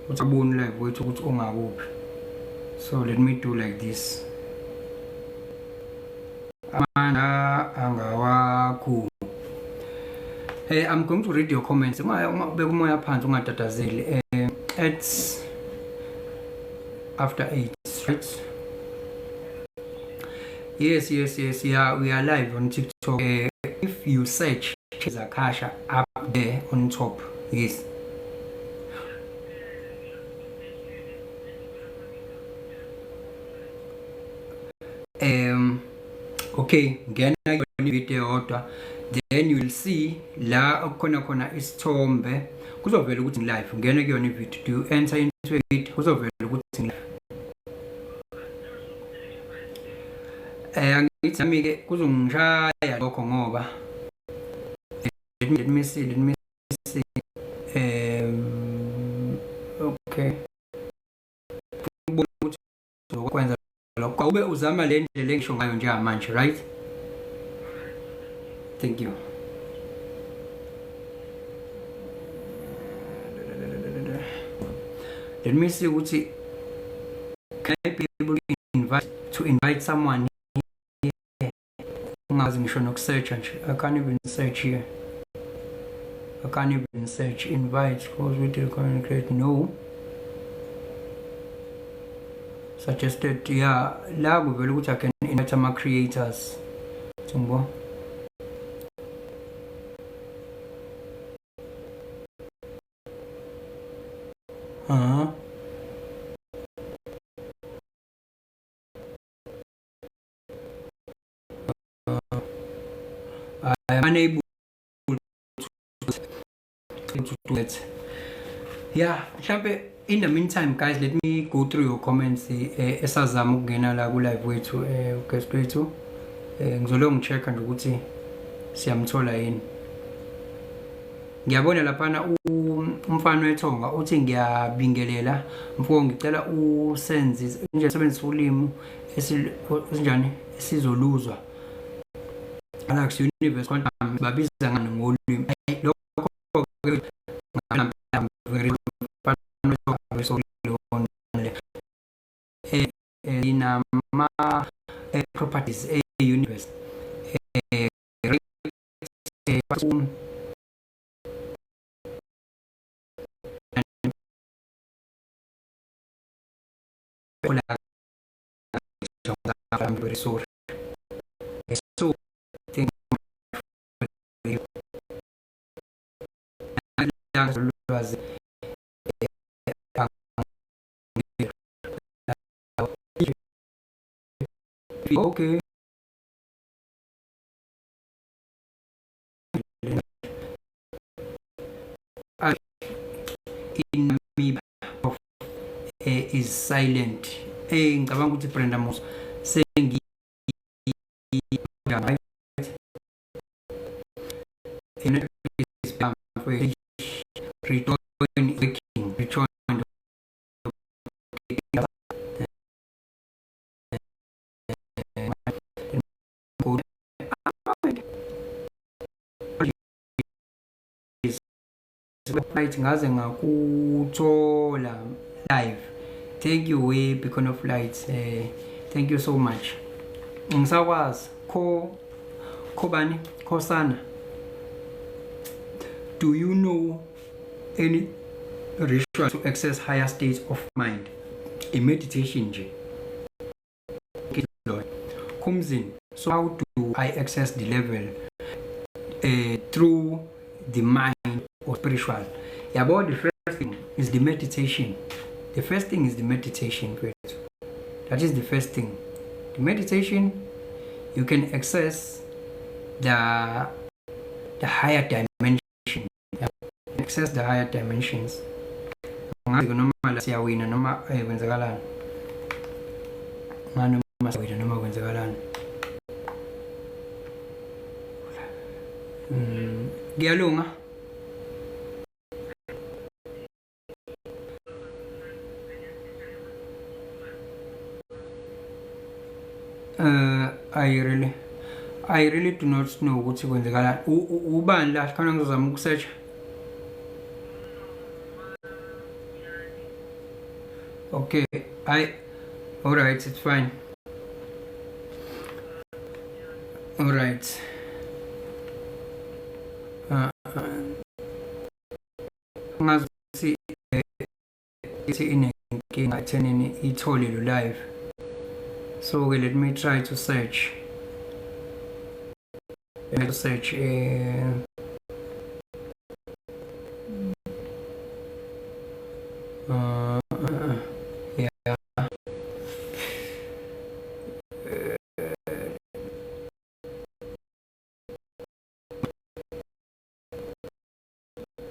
uthi aboni live wethu ukuthi ungakuphi. So let me do like this. Amandla angawakho. Hey, I'm going to read your comments. Ungabeka umoya phansi, ungatatazeli. At after 8, right? Yes, yes, yes. Yeah, we are live on TikTok. If you search Zakasha up there on top. Yes. Okay, ngena kuyona ivideo yodwa, then you will see la okukhona khona isithombe, kuzovela ukuthi live. Ngena kuyona ivideo, do you enter into it, kuzovela ukuthi live. Angithi nami ke kuzongishaya lokho ngoba let me see, let me see. Okay, ubona ukuthi uzokwenza lokho, ube uzama le ndlela engisho ngayo njengamanje, right? Thank you. Let me see ukuthi can I be able to invite someone here. Ungazi ngisho nokusearch nje. I can't even search here. I can't even search invite cause with the communicate, no suggested. Yeah, la kuvela ukuthi I can invite ama creators. Ngibona. I am unable to do that. Yeah, mhlambe in the meantime, guys, let me go through your comments esazama ukungena la ku live wethu, guest wethu. Ngizolo ngichecka nje ukuthi siyamthola yini. Ngiyabona laphana umfana wethonga uthi, "Ngiyabingelela mfo, ngicela usenze nje sebenzisa ulimi esinjani esizoluzwa. Galaxy, Universe, Quantum babiza ngani ngolimi?" Lokho ke very inama properties e universe I'm very sorry. So thank you ulwazi. Okay, in Namibia of is silent. Ngicabanga ukuthi Brenda Musa sengi right rejoin working, rejoin. Go right, ngaze ngakuthola live. Thank you, we Beacon of Light. Thank you so much. Ngisakwazi kho khobani khosana. Do you know any ritual to access higher states of mind? A meditation nje comes in. So how do I access the level, through the mind or spiritual? Yabo, the first thing is the meditation. The first thing is the meditation. That is the first thing, the meditation. You can access the higher dimension, access the higher dimensions. Ngazi noma la siyawina noma kwenzakalani, noma siyawina noma kwenzakalani. Kuyalunga. I really do not know ukuthi kwenzakalani. Ubani la khona? Ngizozama ukusearch. Okay, I all right, it's fine. All right. Ngazi ukuthi ithi inenkinga ethenini ithole lo live. So okay, let me try to search. Let me search yeah.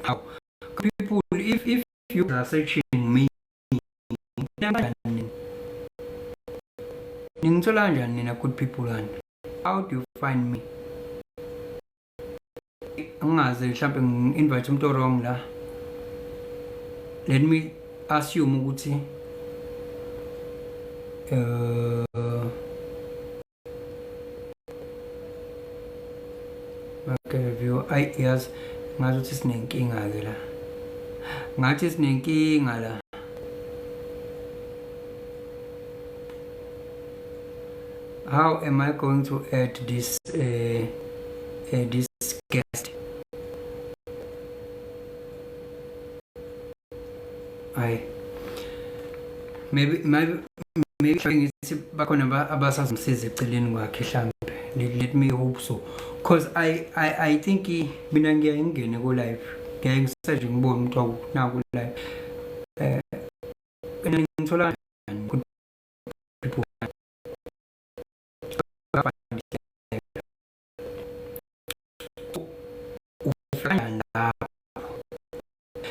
How people, if you are searching me, ningithola kanjani nina good people kani? How do you find me? Ngingaze mhlambe ngi-invite umuntu wrong la. Let me assume ukuthi okay, view I yes, ngathi ukuthi sinenkinga ke la, ngathi sinenkinga la. How am I going to add this this guest? I maybe ngithi bakhona abasazomsiza eceleni kwakhe mhlambe. Let me hope so, cause I think mina ngiyaye ngingene ku live, ngiyaye ngisearch ngibone umuntu naku live. Ngithola good people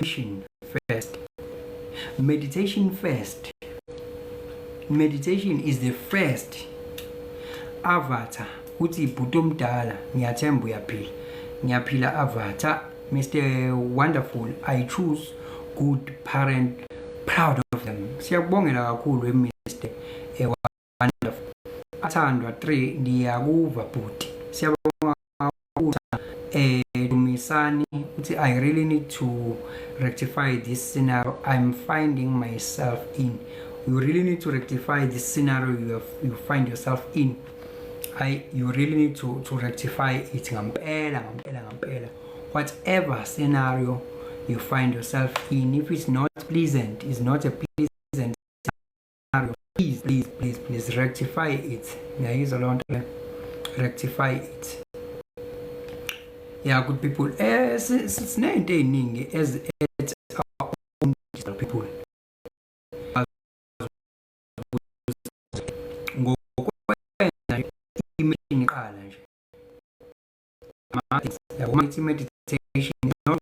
meditation first. Meditation first. Meditation is the first avatar. Uthi bhuti omdala, ngiyathemba uyaphila. Ngiyaphila avatar. Mr Wonderful, I choose good parent, proud of them. Siyakubongela kakhulu Mr Wonderful. Athandwa 3 ngiyakuva bhuti. Siyabonga kakhulu. Dumisani uthi I really need to rectify this scenario I'm finding myself in. You really need to rectify this scenario you find yourself in. You really need to rectify it ngampela ngampela ngampela. Whatever scenario you find yourself in, if it's not pleasant, it's not a pleasant scenario, please please please please rectify it. Ngiyayizwa leyo nto le, rectify it. Yeah, good people, sinento ey'ningi as at our own people. Ngokwenza i-meditation iqala nje, yabo, meditation not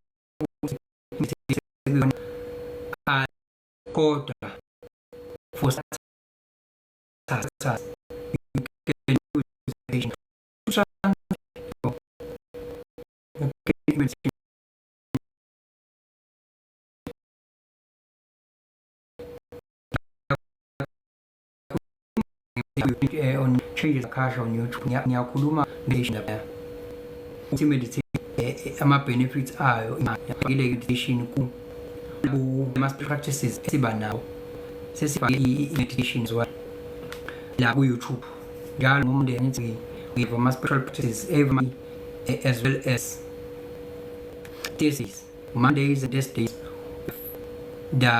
kodwa for starters you can use meditation to meditation. On changes cash on YouTube ngiyakhuluma meditation lapha, uthi meditation ama benefits ayo ile meditation ku ama practices esiba nawo, sesifake i-meditation as well la ku YouTube njalo ngoMonday. Ngithi we have ama special practices every as well as Thursdays, Mondays and Thursdays, the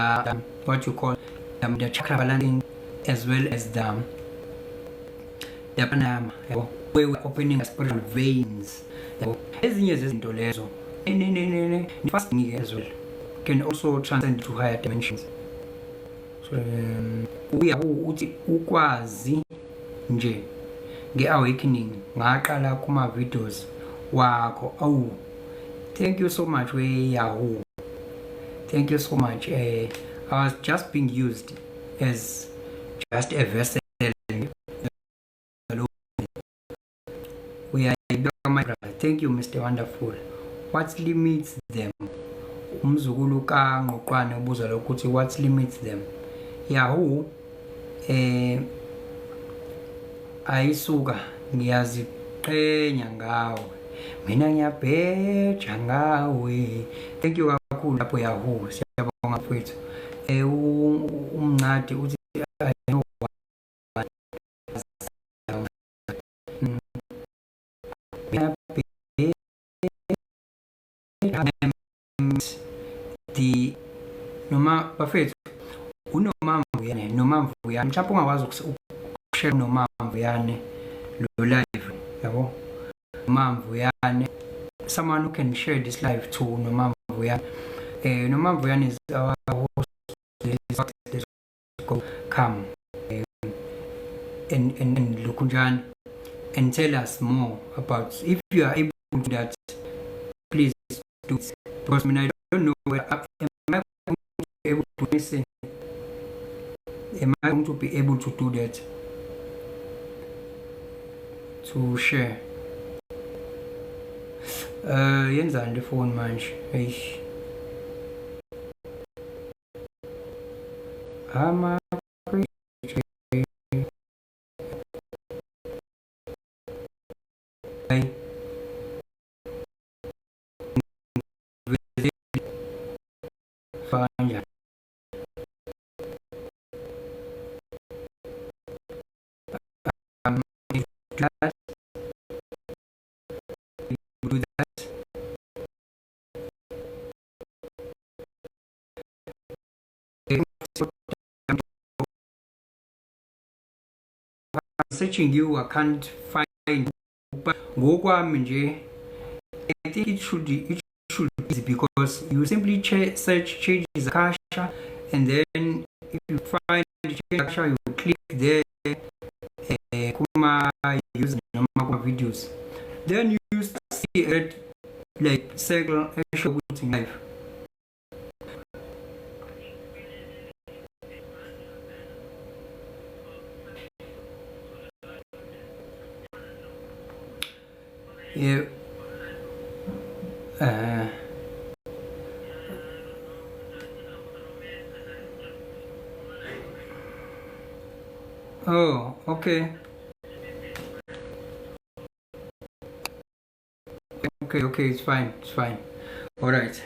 what you call the chakra balancing as well as the pranayama, yabo, where we're opening the spiritual veins, yabo. Ezinye zezinto lezo ne fasting as well can also transcend to higher dimensions. So uya uthi ukwazi nje nge-awakening ngaqala kuma videos wakho. Oh, thank you so much we Yahoo, thank you so much. I was just being used as just a vessel. Uyayibeka my brother. Thank you Mr Wonderful. What limits them? Umzukulu kaNgqoqwane ubuza lokhu ukuthi what limits them. Yahoo, ayisuka ngiyaziqhenya ngawe, mina ngiyabheja ngawe. Thank you kakhulu lapho Yahoo, siyabonga mfowethu. Umncadi uthi I know one. The noma bafethu uNomamvuyane, Nomamvuyane, mhlawumbe ungakwazi Share noMamvuyane lo live, yabo, Mamvuyane. Someone who can share this live to Nomamvuyane. Nomamvuyane is our host. Let's go, come and Lukunjan and tell us more about, if you are able to do that, please do it, because I mean, I don't know where am I going to be able to listen. Am I going to be able to do that? To share. Yenzani le phone manje? Eish. Ama kanjani? That do that. Searching you, I can't find. But ngokwami nje, I think it should be easy because you simply search Changes Akasha, and then if you find Change Akasha, you click there, kuma user noma kuma videos, then you see a red like circle esho ukuthi live. Yeah. Oh, okay. Okay, it's fine, it's fine. All right.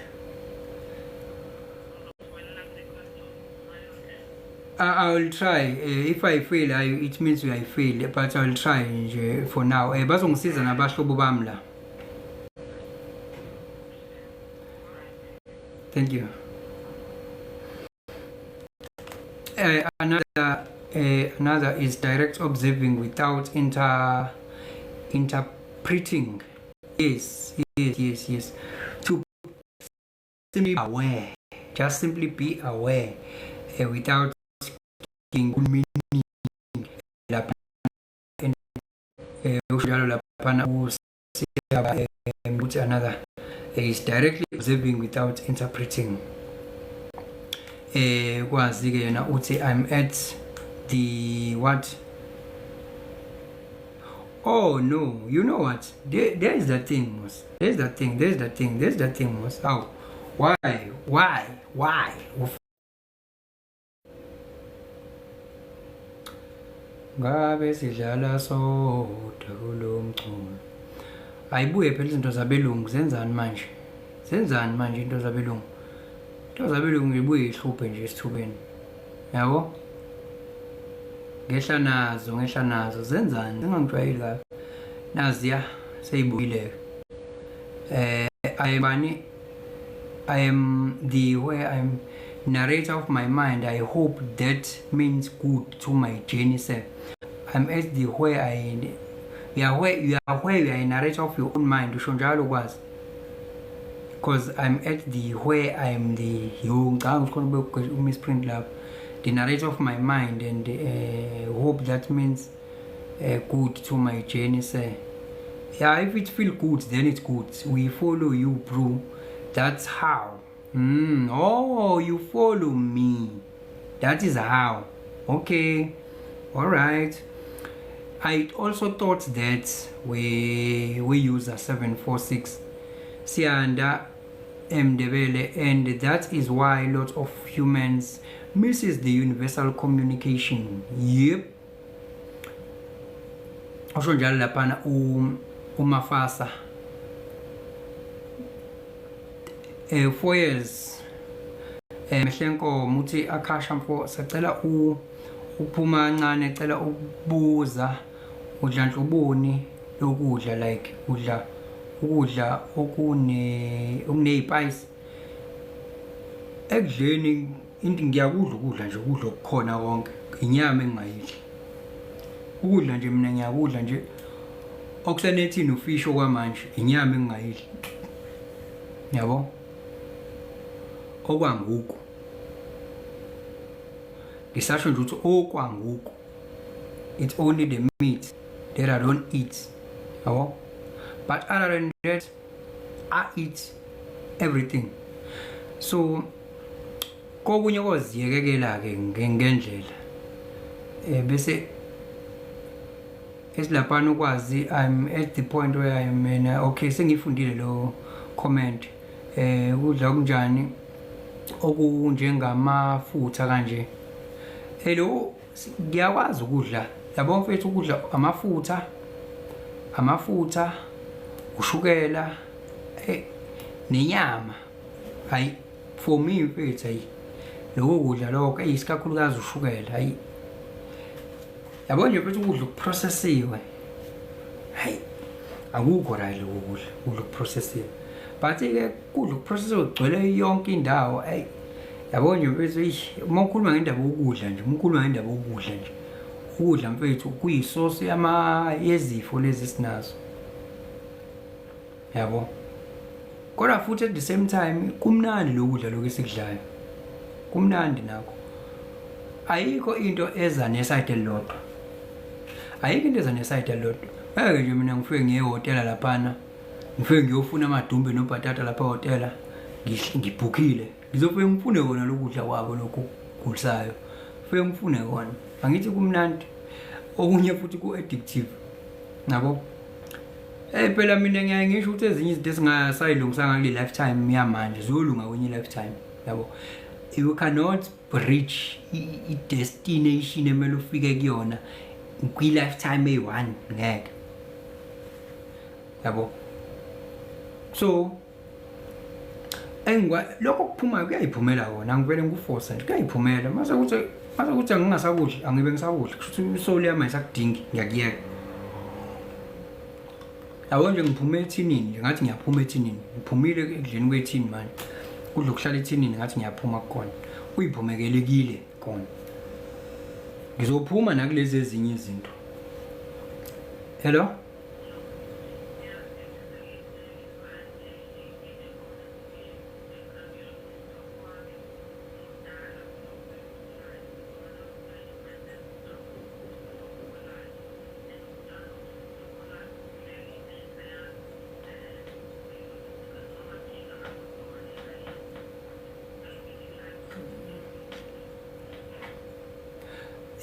I will try. If I fail, it means I fail, but I will try nje for now. Bazongisiza nabahlobo bami la. Thank you. Another is direct observing without interpreting. Yes. To simply be aware. Just simply be aware without giving meaning. Lapha usho laphana ukuthi another is directly observing without interpreting. Kwazi ke yena uthi, "I'm at the what?" Oh no, you know what, there is that thing mos, there's that thing, there's that thing, there's that thing mos. Oh, why, why? Ngabe sidlala sodwa kulo mculo. Ayibuye phela izinto zabelungu. Zenzani manje? Zenzani manje into zabelungu? Into zabelungu ibuye ihluphe nje esithubeni, yabo. Ngehla nazo, ngehla nazo. Zenzani? Zingangijwayeli kabi naziya, seyibuyile. I am I am the where I'm narrator of my mind. I hope that means good to my journey, sir. I'm at the where I you are, where you are, where you are a narrator of your own mind. Usho njalo kwazi, because I'm at the where I'm the, yo, ngicabanga ukuthi khona kube misprint lapho, the narrator of my mind and hope that means good to my journey, sir. Yeah, if it feel good, then it's good. We follow you, bro. That's how. Oh, you follow me, that is how. Okay, all right. I also thought that we use a 746 Sianda Mndebele, and that is why a lot of humans misses the universal communication. Yep, usho njalo laphana uMafasa. 4 years Mehlenkomo uthi, "Akasha mfo, sacela u ukuphuma kancane, cela ukubuza, udla nhloboni lokudla, like udla ukudla okunezispice?" Ekudleni into ngiyakudla, ukudla nje, ukudla okukhona konke. Inyama engingayidli. Ukudla nje mina ngiyakudla nje okusenethini ufish okwamanje, inyama engingayidli. Yabo? Okwanguku. Ngisasho nje ukuthi okwanguku. It's only the meat that I don't eat. Yabo? But other than that, I eat everything. So kokunye koziyekekela ke ngendlela bese esilaphana ukwazi I'm at the point where I'm in, okay, sengifundile lo comment. Ukudla okunjani okunjengamafutha kanje? Lo ngiyakwazi ukudla, yabo mfethu, ukudla amafutha, amafutha, ushukela, nenyama. Hayi, for me mfethu, hayi, lokho kudla lokho, isikakhulukazi ushukela, hayi, yabo nje mfethu, ukudla okuprocessiwe, hayi, akukho right lokho kudla, ukudla okuprocessiwe. But ke kudla okuprocessiwe kugcwele yonke indawo. Hayi, yabo nje mfethu, eish, uma ukhuluma ngendaba yokudla nje, uma ukhuluma ngendaba yokudla nje, ukudla mfethu kuyisource yama yezifo lezi sinazo, yabo. Kodwa futhi at the same time kumnandi lokudla lokhu esikudlayo, kumnandi nakho. Ayikho into eza neside elilodwa, ayikho into eza neside elilodwa. Ngeke nje mina ngifike ngiye ehhotela laphana, ngifike ngiyofuna amadumbe nobhatata lapha ehhotela, ngibhukhile, ngizofike ngifune kona lokudla kwabo lokhu kugulisayo, fike ngifune kona. Angithi kumnandi? Okunye futhi ku-addictive, yabo. Phela mina ngiyaye ngisho ukuthi ezinye izinto esingasayilungisanga kule lifetime yamanje ziyolunga kwenye lifetime, yabo. You cannot reach i-destination emele ufike kuyona kwi-lifetime eyi-one, ngeke, yabo. So engwa lokho kuphumayo kuyayiphumela kona, angivele ngikuforce nje, kuyayiphumela. Mase kuthi angingasakudli, angibe ngisakudli, kusho ukuthi isoul yami ayisakudingi, ngiyakuyeka, yabo. Nje ngiphume ethinini nje, ngathi ngiyaphuma ethinini, ngiphumile ekudleni kwethini manje, kudla okuhlala ethinini, ngathi ngiyaphuma kukona, kuyiphumekelekile kona, ngizophuma nakulezi ezinye izinto. Hello.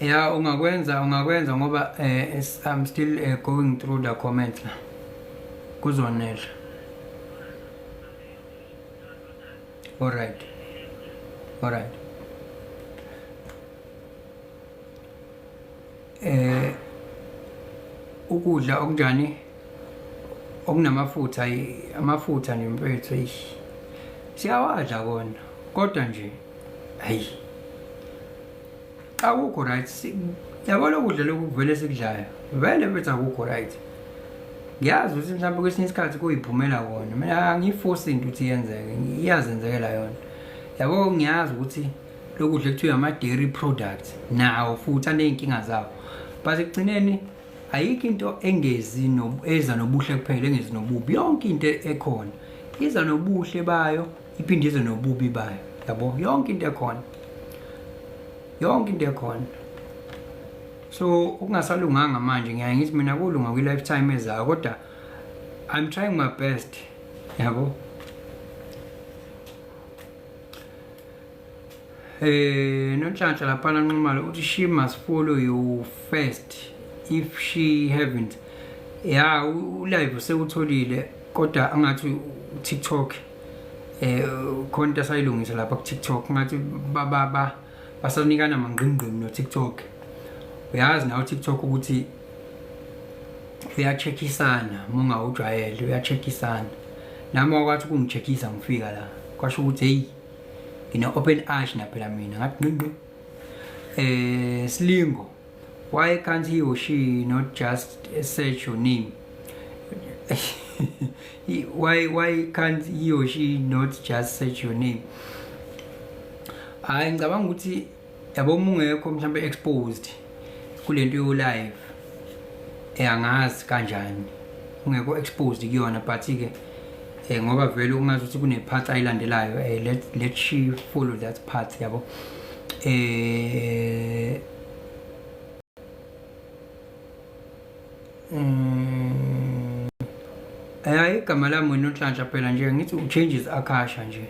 Ya, ungakwenza, ungakwenza ngoba I'm still going through the comments la. Kuzonela. All right. All right. Ukudla okunjani okunamafutha? Amafutha nje mfethu, eish, siyawadla kona, kodwa nje hayi, akukho right, yabona. Ukudla lokhu kuvele sikudlayo vele mfethu akukho right. Ngiyazi ukuthi mhlawumbe kwesinye isikhathi kuyiphumela kona, mina angiyiforce into ukuthi yenzeke, iyazenzekela yona, yabo. Ngiyazi ukuthi lokudla ekuthiwa ama-dairy products nawo futhi aney'nkinga zawo, but ekugcineni ayikho into engezi no, eza nobuhle kuphela engezi nobubi. Yonke into ekhona iza nobuhle bayo, iphinde ize nobubi bayo, yabo. Yonke into ekhona, yonke into ekhona. So okungasalunganga manje, ngiyaye ngithi mina kulunga kwi-lifetime ezayo, kodwa I'm trying my best, yabo. Nonhlanhla laphana Nxumalo uthi she must follow you first if she haven't. Ya, ulive sewutholile, kodwa angathi uTikTok khona into asayilungisa lapha ku TikTok, ngathi ba ba basanikana mangqingqi no TikTok. Uyazi nawe TikTok ukuthi uyacheckisana, uma ungawujwayele uyacheckisana. Nami wakwathi ukungicheckisa ngifika la, kwasho ukuthi hey, ngine open arch naphela mina, ngathi ngqingqi. Silingo, why can't he or she not just search your name? Why can't he or she not just search your name? Hayi, ngicabanga ukuthi, yabo, uma ungekho mhlawumbe exposed kulento yo live. Angazi kanjani ungekho exposed kuyona, but ke ngoba vele ungazi ukuthi kune path ayilandelayo, let she follow that path, yabo. Igama lami wena uNhlanhla phela nje ngithi uChanges Akasha nje.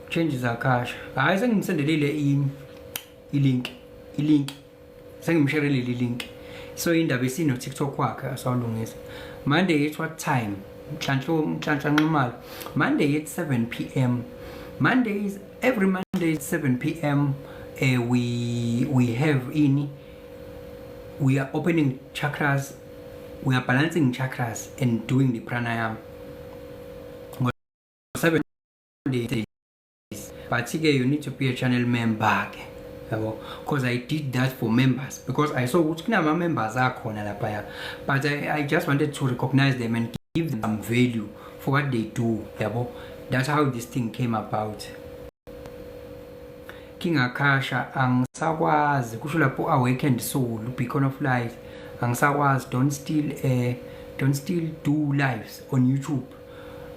Changes Akasha. Hayi, sengimsendelile i-link, i-link. Sengimsharelile i-link. So indaba isino TikTok wakhe asawulungisa. Monday at what time? Nhlanhla Nxumalo. Monday at 7 p.m. Mondays, every Monday at 7 p.m. We have ini, we are opening chakras, we are balancing chakras and doing the pranayama. 7 days. But ke you need to be a channel member ke. Yabo, because I did that for members because I saw ukuthi kunama members akhona laphaya. But I just wanted to recognize them and give them some value for what they do. Yabo. That's how this thing came about. King Akasha, angisakwazi kusho lapho Awakened Soul, Beacon of Light, angisakwazi. Don't still do lives on YouTube?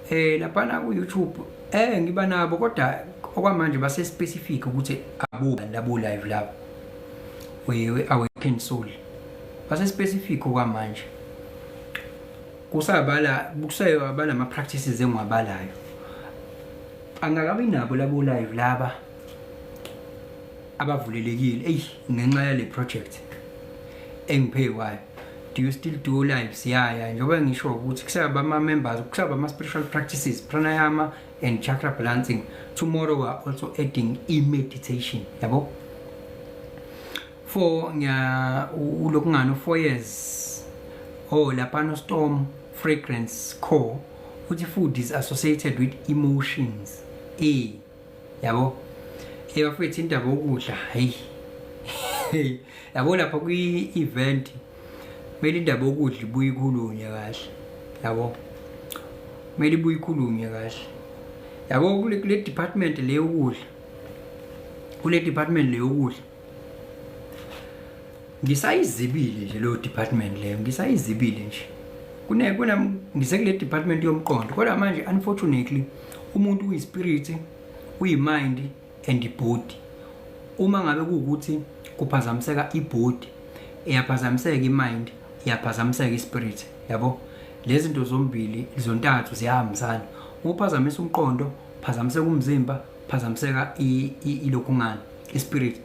Laphana ku YouTube ngiba nabo, kodwa okwamanje base specific ukuthi abo labo live labo we Awakened Soul base specific okwamanje, kusabala kusayabala ama practices engiwabalayo, angakabi nabo labo live laba abavulelekile, eyi, ngenxa yale project engiphe kwayo. Do you still do lives? Yeah, njengoba ngisho ukuthi kusaba ama members, kusaba ama spiritual practices, pranayama and chakra balancing. Tomorrow we are also adding e-meditation, yabo. For ngiya ulokungani 4 years. Oh, lapha Storm Fragrance Core uthi food is associated with emotions, yabo. Bafethu, indaba yokudla, hey, yabo, lapha kwi-event kumele indaba yokudla ibuye ikhulunywe kahle, yabo, kumele ibuye ikhulunywe kahle, yabo, kule department le yokudla, kule department le yokudla ngisayizibile nje leyo department leyo, ngisayizibile nje. Kune kuna ngisekule department yomqondo, kodwa manje unfortunately umuntu uyi-spirit, uyi-mind and i-body. Uma ngabe kuwukuthi kuphazamiseka i-body, iyaphazamiseka i-mind, iyaphazamiseka i-spirit, yabo. Lezi zinto zombili zontathu ziyahambisana. Uma uphazamisa umqondo, phazamiseka umzimba, phazamiseka ilokhu ngani, i-spirit,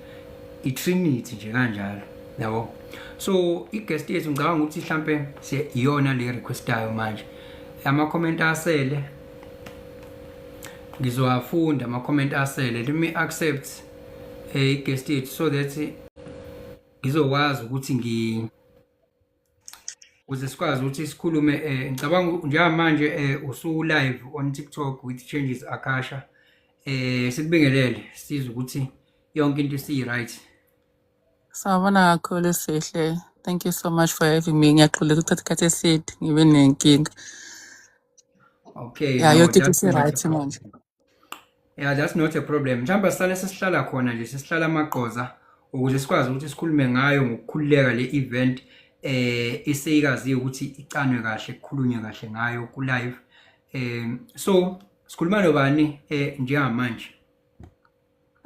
i-trinity nje kanjalo, yabo. So i-guest yethu, ngicabanga ukuthi mhlambe iyona le requestayo manje. Ama-comment asele ngizowafunda, ama-comment asele. Let me accept i-guest yethu so that ngizokwazi ukuthi ukuze sikwazi ukuthi sikhulume. Ngicabanga njengamanje usu live on TikTok with Changes Akasha. Sikubingelele, sizwe ukuthi yonke into isiyi right. Sawubona kakhulu, Sihle. Thank you so much for having me. Ngiyaxolisa ukuthatha isikhathi eside, ngibe nenkinga. Okay. Yeah, No, yonke into that's not a isi-right manje. problem. Yeah, that's not a problem. Mhlawumbe sisale sesihlala khona nje, sesihlala amagqoza ukuze sikwazi ukuthi sikhulume ngayo ngokukhululeka le event eseyikaziyo ukuthi icanwe kahle, kukhulunywe kahle ngayo ku live. So sikhuluma nobani njengamanje?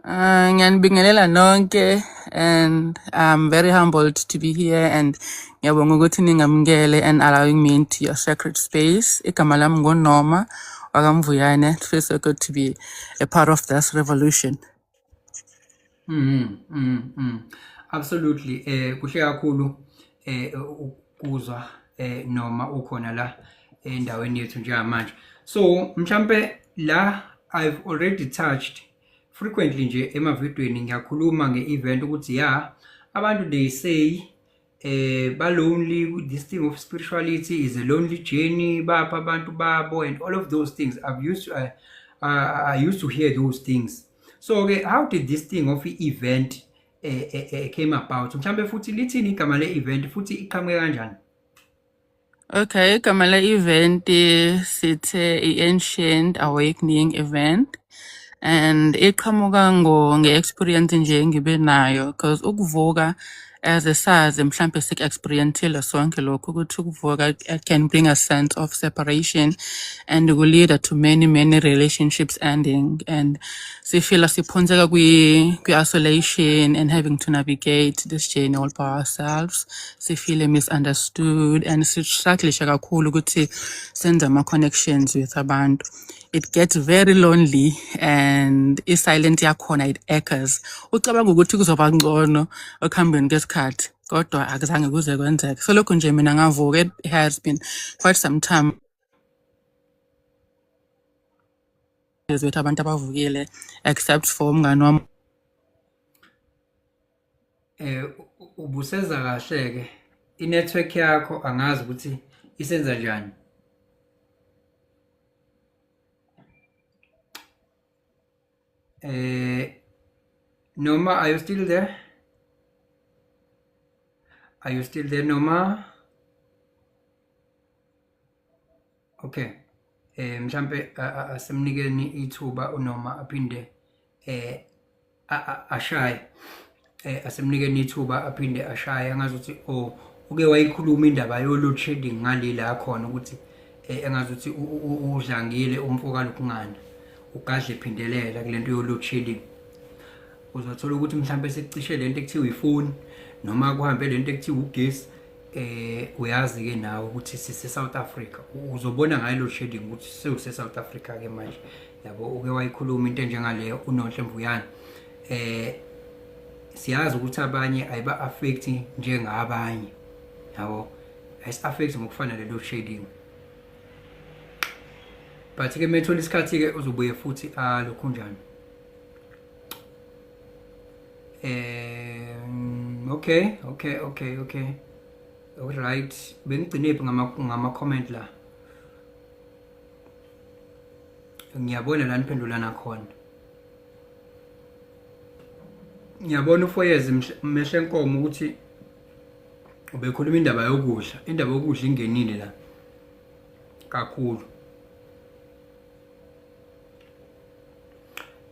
Ngiyanibingelela nonke and I'm very humbled to be here and ngiyabonga ukuthi ningamukele and allowing me into your sacred space. Igama lami nguNoma wakaMvuyane. It feels so good to be a part of this revolution. Absolutely, kuhle kakhulu ukuzwa noma ukhona la endaweni yethu njengamanje. So mhlambe la I've already touched frequently nje emavidweni, ngiyakhuluma nge-event ukuthi ya, abantu they say ba lonely, this thing of spirituality is a lonely journey, bapha abantu babo and all of those things. I used to hear those things. So ke how did this thing of i-event came about? Mhlambe futhi lithini igama le-event, futhi iqhamuke kanjani? Okay, igama le-event sithe i-Ancient Awakening Event and iqhamuka nge-experience nje engibe nayo because ukuvuka As sazi mhlampe siku-experience-ile sonke lokhu ukuthi ukuvuka it can bring a sense of separation and will lead to many many relationships ending and sifila siphonseka kwi-isolation and having to navigate this journey all by ourselves. Sifile misunderstood and sistruggle kakhulu ukuthi senze ama-connections with abantu. It gets very lonely and i-silent yakhona it echoes. Ucabanga ukuthi kuzoba ngcono ekuhambeni kwesikhathi kodwa akuzange kuze kwenzeke. So lokhu nje mina ngavuka, it has been quite some time wethu abantu abavukile except for umngani wami. Eh ubuseza kahle ke i-network yakho angazi ukuthi isenza njani. Eh Noma, are you still there? Are you still there, Noma? Okay. Eh mhlambe asemnikeni ithuba uNoma aphinde eh ashaye. Eh asemnikeni ithuba aphinde ashaye angazi ukuthi oh uke wayikhuluma indaba yo load shedding ngale la khona ukuthi eh engazi ukuthi udlangile umfo kaLukungana ugadle phindelela kulento yo load shedding. Uzothola ukuthi mhlambe sekucishe lento ekuthiwa ifoni noma kuhambe lento ekuthiwa ugesi eh uyazi ke nawe ukuthi sise South Africa uzobona ngayo load shedding ukuthi sewuse South Africa ke manje yabo uke wayikhuluma into enjengaleyo uNonhle Mvuyane eh siyazi ukuthi abanye ayiba affect njengabanye yabo ayis affect ngokufana le load shedding but ke methola isikhathi ke uzobuye futhi alokhu njani okay okay okay okay all right bengigcine phi ngama ngama comment la ngiyabona la niphendulana khona ngiyabona ufoyezi mehla enkomo ukuthi ubekhuluma indaba yokudla indaba yokudla ingenile la kakhulu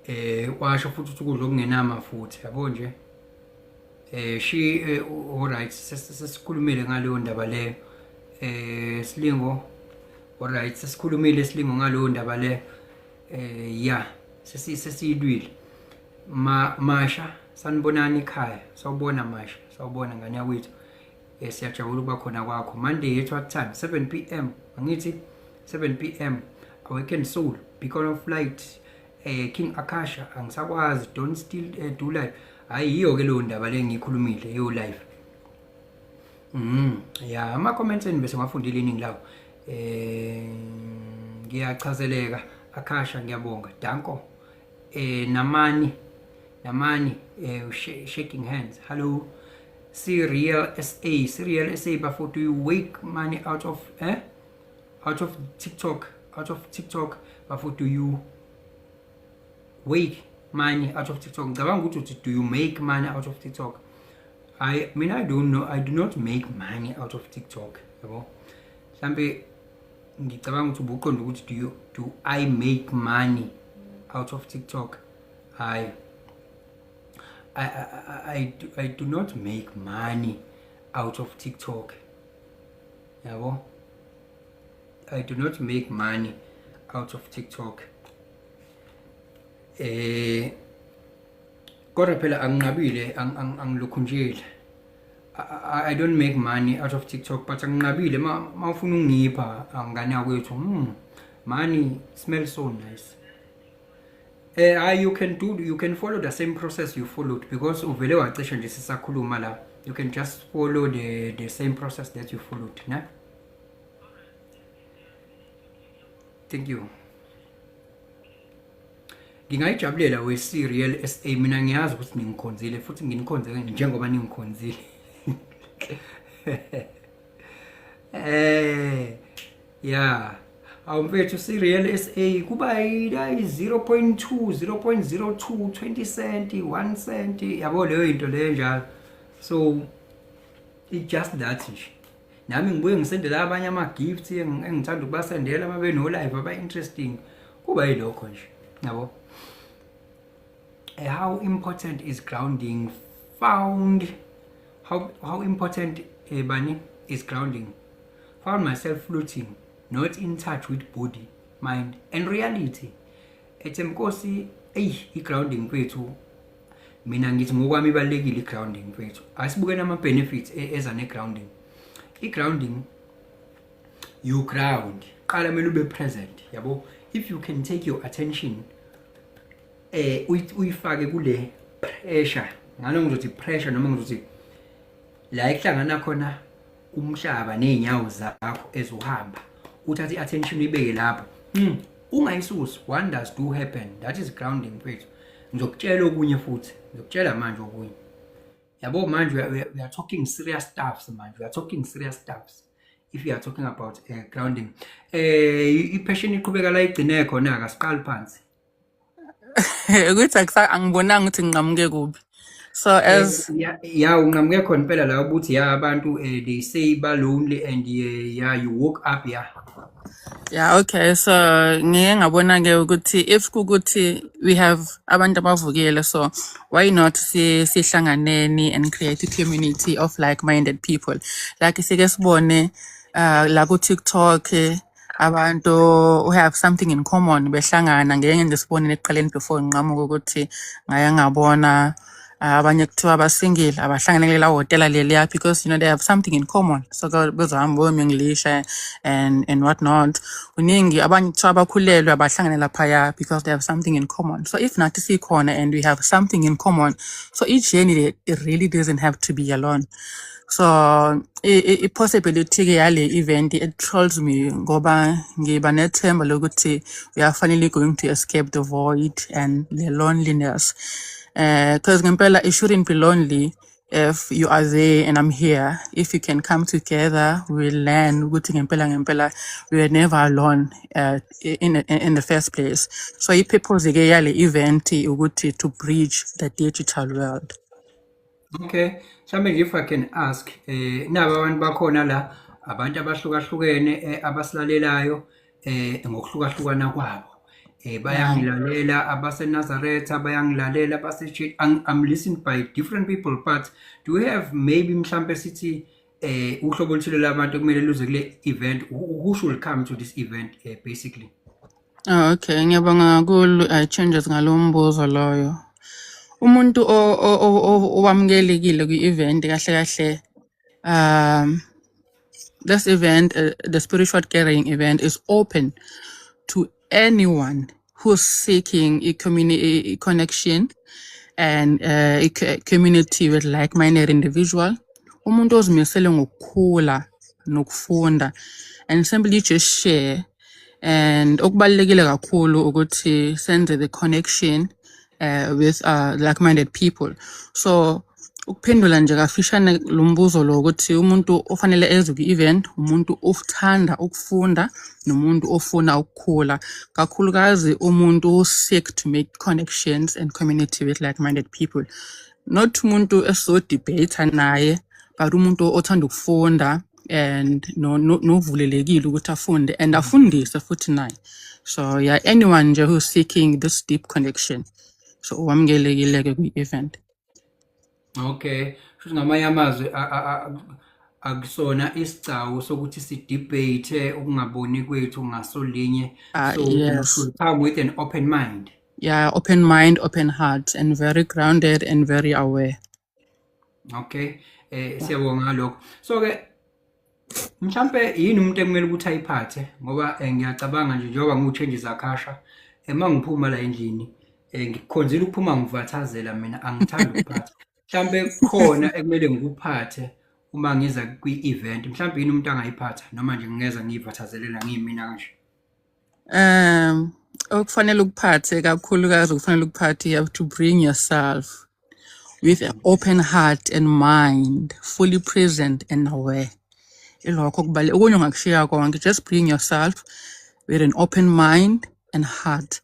eh washo futhi ukuthi ukudla okungenamafutha yabo nje eh she eh, all right sesikhulumile ngaleyo ndaba leyo eh silingo all right sesikhulumile silingo ngaleyo ndaba leyo eh ya sesiyilwile ma masha sanibonani ekhaya sawubona masha sawubona ngane yakwethu eh siyajabula ukuba khona kwakho Monday yethu what time 7 pm angithi 7 pm awakened soul beacon of light eh King Akasha angisakwazi don't steal eh, do life hayi yiyo ke leyo ndaba le ngiyikhulumile yo life ya ama comments enu bese ngwafundile iningi lawo eh ngiyachazeleka Akasha ngiyabonga danko eh namani namani eh shaking hands hello Serial SA Serial SA bafo do you wake money out of eh out of TikTok out of TikTok bafo do you wake money out of TikTok ngicabanga ukuthi uthi do you make money out of TikTok I mean I don't know I do not make money out of TikTok yabo mhlambe ngicabanga ukuthi ubuqonda ukuthi do you do I make money out of TikTok I I I I do, I do not make money out of TikTok yabo I do not make money out of TikTok eh kodwa phela anginqabile angilokhunjile I don't make money out of TikTok but anginqabile ma ufuna ungipha angane yakwethu money smells so nice eh you can do you can follow the same process you followed because uvele wacisha nje sisakhuluma la you can just follow the same process that you followed ne thank you Ngingayijabulela we Real SA mina ngiyazi ukuthi ningikhonzile futhi nginikhonze njengoba ningikhonzile. Eh yeah awu mfethu si-real SA kuba yila 0.2 0.02 20 cent 1 cent yabo leyo into leyo njalo so it just that nje nami ngibuye ngisendela abanye ama-gifts engithanda ukubasendela uma beno-live aba-interesting kuba yilokho nje yabo eh, how important is grounding found How important, bani, is grounding? Found myself floating, not in touch with body, mind and reality. Ethemkosi, eyi, i-grounding mfethu, mina ngithi ngokwami ibalulekile i-grounding mfethu. Asibukeni ama-benefits eza ne-grounding. I-grounding, you ground qala, kumele ube present, yabo. If you can take your attention, uyifake kule pressure, ngalo ngizothi pressure noma ngizothi la ekuhlangana khona umhlaba nezinyawo zakho ezuhamba, uthathe i-attention uyibeke lapho, ungayisusi, wonders do happen. That is grounding mfethu. Ngizokutshela okunye futhi, ngizokutshela manje okunye, yabo. Manje we are talking serious stuffs. Manje we are talking serious stuffs if you are talking about grounding. I-passion iqhubeka la igcine khona, akasiqali phansi. Ukuthi angibonanga ukuthi nginqamuke kuphi. So as Ya, unqamuke khona impela la ukuthi ya, abantu, they say ba lonely and yeah, you woke up, yeah. Yeah, okay. So ngiye ngabona ke ukuthi if kukuthi we have abantu abavukile, so why not si sihlanganeni and create a community of like-minded people. Like sike sibone la ku TikTok, abantu who have something in common behlangana. Ngeke nje sibone ekuqaleni before nginqamuka ukuthi ngaya ngabona abanye kuthiwa aba-single abahlangane kulela hhotela leliya because they have something in common, so ke bezohamba boyominglisha and what not. Kuningi, abanye kuthiwa abakhulelwe abahlangane laphaya because they have something in common. So if nathi sikhona and we have something in common, so each journey, it really doesn't have to be alone. So i-possibility ke yale event, it thrills me ngoba ngiba nethemba lokuthi we are finally going to escape the void and the loneliness. Because ngempela it shouldn't be lonely if you are there and I'm here. If you can come together, we learn ukuthi ngempela ngempela we are never alone in the first place. So i-purpose ke yale event ukuthi to bridge the digital world. Okay, mhlawumbe nje if I can ask, naba abantu bakhona la, abantu abahlukahlukene abasilalelayo ngokuhlukahlukana kwabo. Bayangilalela abaseNazaretha, bayangilalela abase I'm listened by different people, but do we have maybe mhlambe sithi uhlobo oluthile labantu okumele luze kule event, who should come to this event, basically? Oh, okay, ngiyabonga kakhulu, Changes, ngalo mbuzo loyo. Umuntu owamukelekile kwi-event kahle kahle, this event, the spiritual gathering event, is open to anyone who's seeking a community connection and a community with like-minded individual. Umuntu ozimisele ngokukhula nokufunda and simply just share, and okubalulekile kakhulu ukuthi senze the connection with like-minded people. So ukuphendula nje kafishane lo mbuzo lo ukuthi umuntu ofanele eze kwi-event, umuntu othanda ukufunda nomuntu ofuna ukukhula, kakhulukazi umuntu who seek to make connections and community with like-minded people, not umuntu esizo-debate naye, but umuntu othanda ukufunda and novulelekile ukuthi afunde and afundise futhi naye. So yeah, anyone nje who's seeking this deep connection, so wamukelekile-ke kwi-event. Okay, kusho ngamanye amazwi akusona isigcawu sokuthi si-debate ukungaboni kwethu ngasolinye. So you should come with an open mind. Yeah, open mind, open heart and very grounded and very aware. Okay, siyabonga ngalokho. So ke mhlambe yini umuntu ekumele ukuthi ayiphathe, ngoba ngiyacabanga nje njengoba ngiwu-Changes Akasha, uma ngiphuma la endlini, ngikukhonzile ukuphuma ngivathazela, mina angithandi ukuphatha. Mhlambe khona ekumele ngikuphathe uma ngiza kwi-event, mhlambe yini umuntu angayiphatha, noma nje ngingeza ngiyivathazelela ngiyimina kanje? Okufanele ukuphathe kakhulukazi, okufanele ukuphathe, you have to bring yourself with an open heart and mind, fully present and aware. Ilokho kubalulekile, okunye ungakushiya konke. Just bring yourself with an open mind and heart.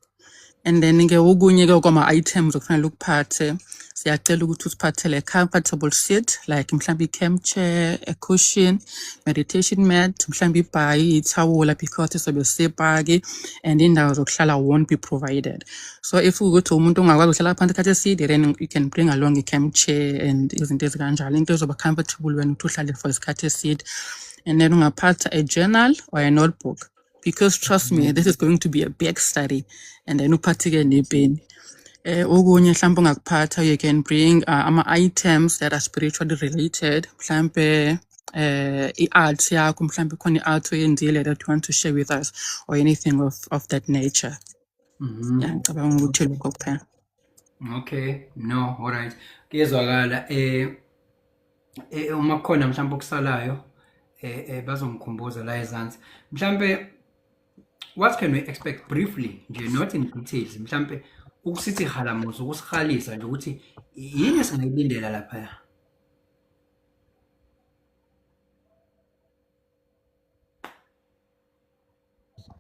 And then-ke okunye-ke kwama-items okufanele ukuphathe, siyacela ukuthi usiphathele comfortable seat like mhlawumbe i-camp chair, a cushion, meditation mat, mhlawumbe ibhayi, ithawula because sizobe sisepaki and indawo zokuhlala won't be provided. So if ukuthi umuntu ongakwazi ukuhlala phansi isikhathi eside, then you can bring along i-camp chair and izinto ezikanjalo, into ezoba comfortable wena ukuthi uhlale for isikhathi eside. And then ungaphatha a journal or a notebook because trust me, this is going to be a big study. And then uphathe-ke nepeni. Okunye mhlawumbe ongakuphatha, you can bring ama-items that are spiritually related, mhlambe i-art yakho, mhlambe khona i-art oyenzile that you want to share with us or anything of that nature. Yeah, ngicabanga ukuthi lokho kuphela. Okay, no, all right. Kuyezwakala. Uma kukhona mhlawumbe okusalayo bazongikhumbuza la ezansi. Mhlambe what can we expect briefly nje, not in details, mhlambe ukusithi halamuza, ukusihalisa nje ukuthi yini esingayilindela lapha?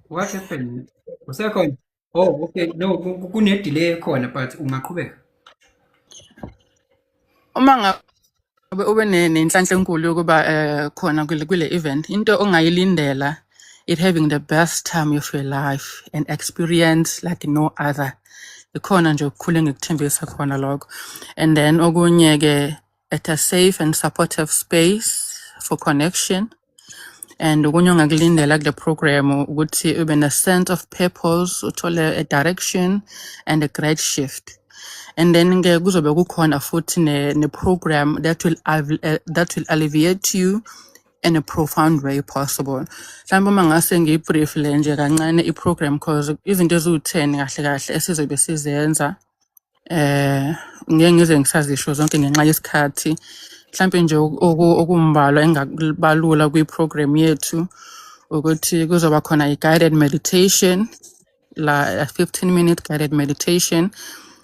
What happened? Usekhona? Oh, okay. No, kune delay khona but ungaqhubeka. Uma ngabe ube nenhlanhla enkulu yokuba khona kule event, into ongayilindela it having the best time of your life and experience like no other. Ikhona nje okukhulu engikuthembisa khona lokho. And then okunye ke, at a safe and supportive space for connection. And okunye ongakulindela kule program ukuthi ube ne sense of purpose, uthole a direction and a great shift. And then ke kuzobe kukhona futhi ne program that will alleviate you in a profound way possible. Mhlawumbe uma ngase ngiyibrief le nje kancane i-program, cause izinto eziwu-10 kahle kahle esizobe sizenza, ngeke ngize ngisazisho zonke ngenxa yesikhathi. Mhlawumbe nje okumbalwa engakubalula kwi-program yethu ukuthi kuzoba khona i-guided meditation la, a 15-minute guided meditation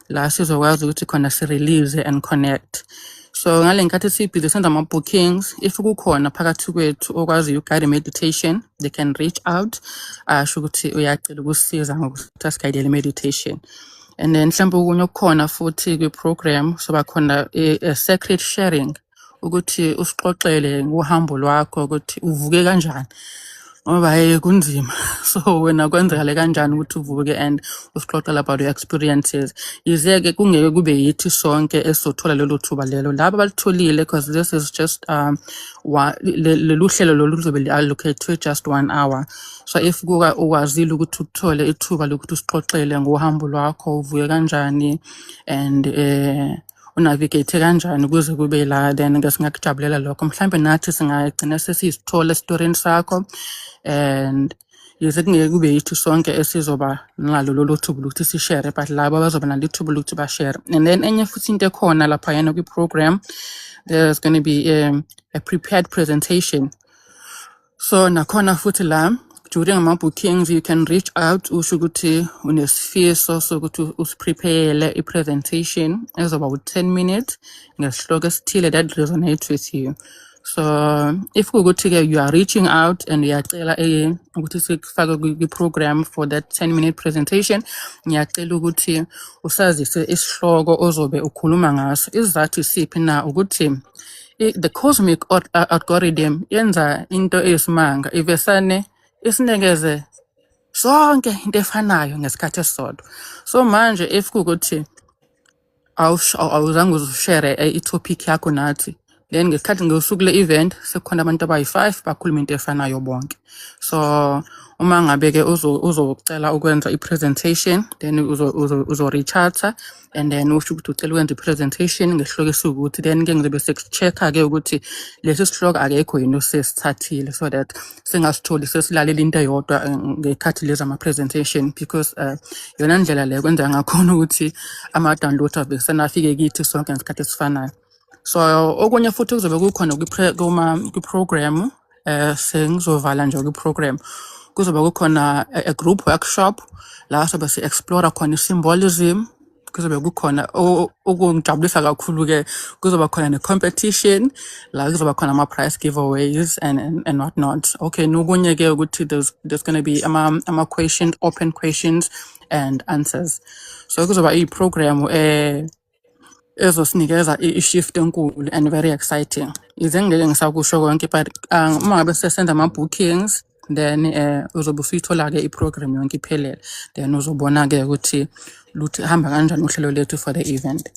la sizokwazi ukuthi khona si-release and connect. So ngale nkathi sibhizi senza ama-bookings, if kukhona phakathi kwethu okwaziyo uku-guide meditation, they can reach out, asho ukuthi uyacela ukusiza ngokuthi asigayidele meditation. And then mhlawumbe okunye okukhona futhi kwi-program, soba khona a sacred sharing, ukuthi usixoxele ngohambo lwakho ukuthi uvuke kanjani, ngoba hey kunzima. So wena kwenzakale kanjani ukuthi uvuke, and usixoxele about your experiences. Yize-ke kungeke kube yithi sonke esizothola lelo thuba lelo, laba abalitholile, because this is just lelu hlelo lolu luzobe li-allocate just 1 hour. So if kuka ukwazile ukuthi uthole ithuba lokuthi usixoxele ngohambo lwakho, uvuke kanjani and unavigate kanjani ukuze kube la, then ke singakujabulela lokho. Mhlambe nathi singagcina sesizithola esitorini sakho, and yize kungeke kube yithi sonke esizoba nalo lolo thuba lokuthi sishare, but labo abazoba nalo ithuba lokuthi bashare. And then enye futhi into ekhona laphayana kwi-program, there's going to be a prepared presentation. So nakhona futhi la during ama-bookings you can reach out usho ukuthi unesifiso sokuthi usiprepare i-presentation ezoba u-10 minutes ngesihloko esithile that resonates with you. So if kuwukuthi-ke you are reaching out and uyacela ukuthi sikufake kwi-program for that 10-minute presentation, ngiyacela ukuthi usazise isihloko ozobe ukhuluma ngaso. Isizathu isiphi na? Ukuthi the cosmic algorithm yenza into eyisimanga, ivesane isinikeze sonke into efanayo ngesikhathi esisodwa. So manje if kuwukuthi awuzange ushare i-topic yakho nathi, then ngesikhathi ngosuku le-event sekukhona abantu abayi-5 bakhuluma into efanayo bonke. So uma ngabe-ke uzocela ukwenza i-presentation, then uzo-reach-out and then usho ukuthi ucela ukwenza i-presentation ngesihloko esiwukuthi, then ke ngizobe sekucheck-a-ke ukuthi lesi sihloko akekho yini osesithathile, so that singasitholi sesilalela into eyodwa ngekhathi lezi ama-presentation, because yona ndlela le kwenza ngakhona ukuthi ama-download avesane afike kithi sonke ngesikhathi esifanayo. So okunye futhi kuzobe kukhona kwi-program, sengizovala nje kwi-program, kuzobe kukhona a group workshop la sobe si-explore khona i-symbolism Kuzobe kukhona okungijabulisa kakhulu ke, kuzoba khona ne-competition la kuzoba khona ama-prize giveaways and what not. Okay, nokunye ke ukuthi there's going to be ama questions, open questions and answers. So kuzoba i-program ezosinikeza i-shift enkulu and very exciting. Ize ngeke ngisakusho konke, but uma ngabe sesenza ama-bookings, then uzobe usuyithola-ke i-program yonke iphelele, then uzobona-ke ukuthi luthi hamba kanjani uhlelo lethu for the event.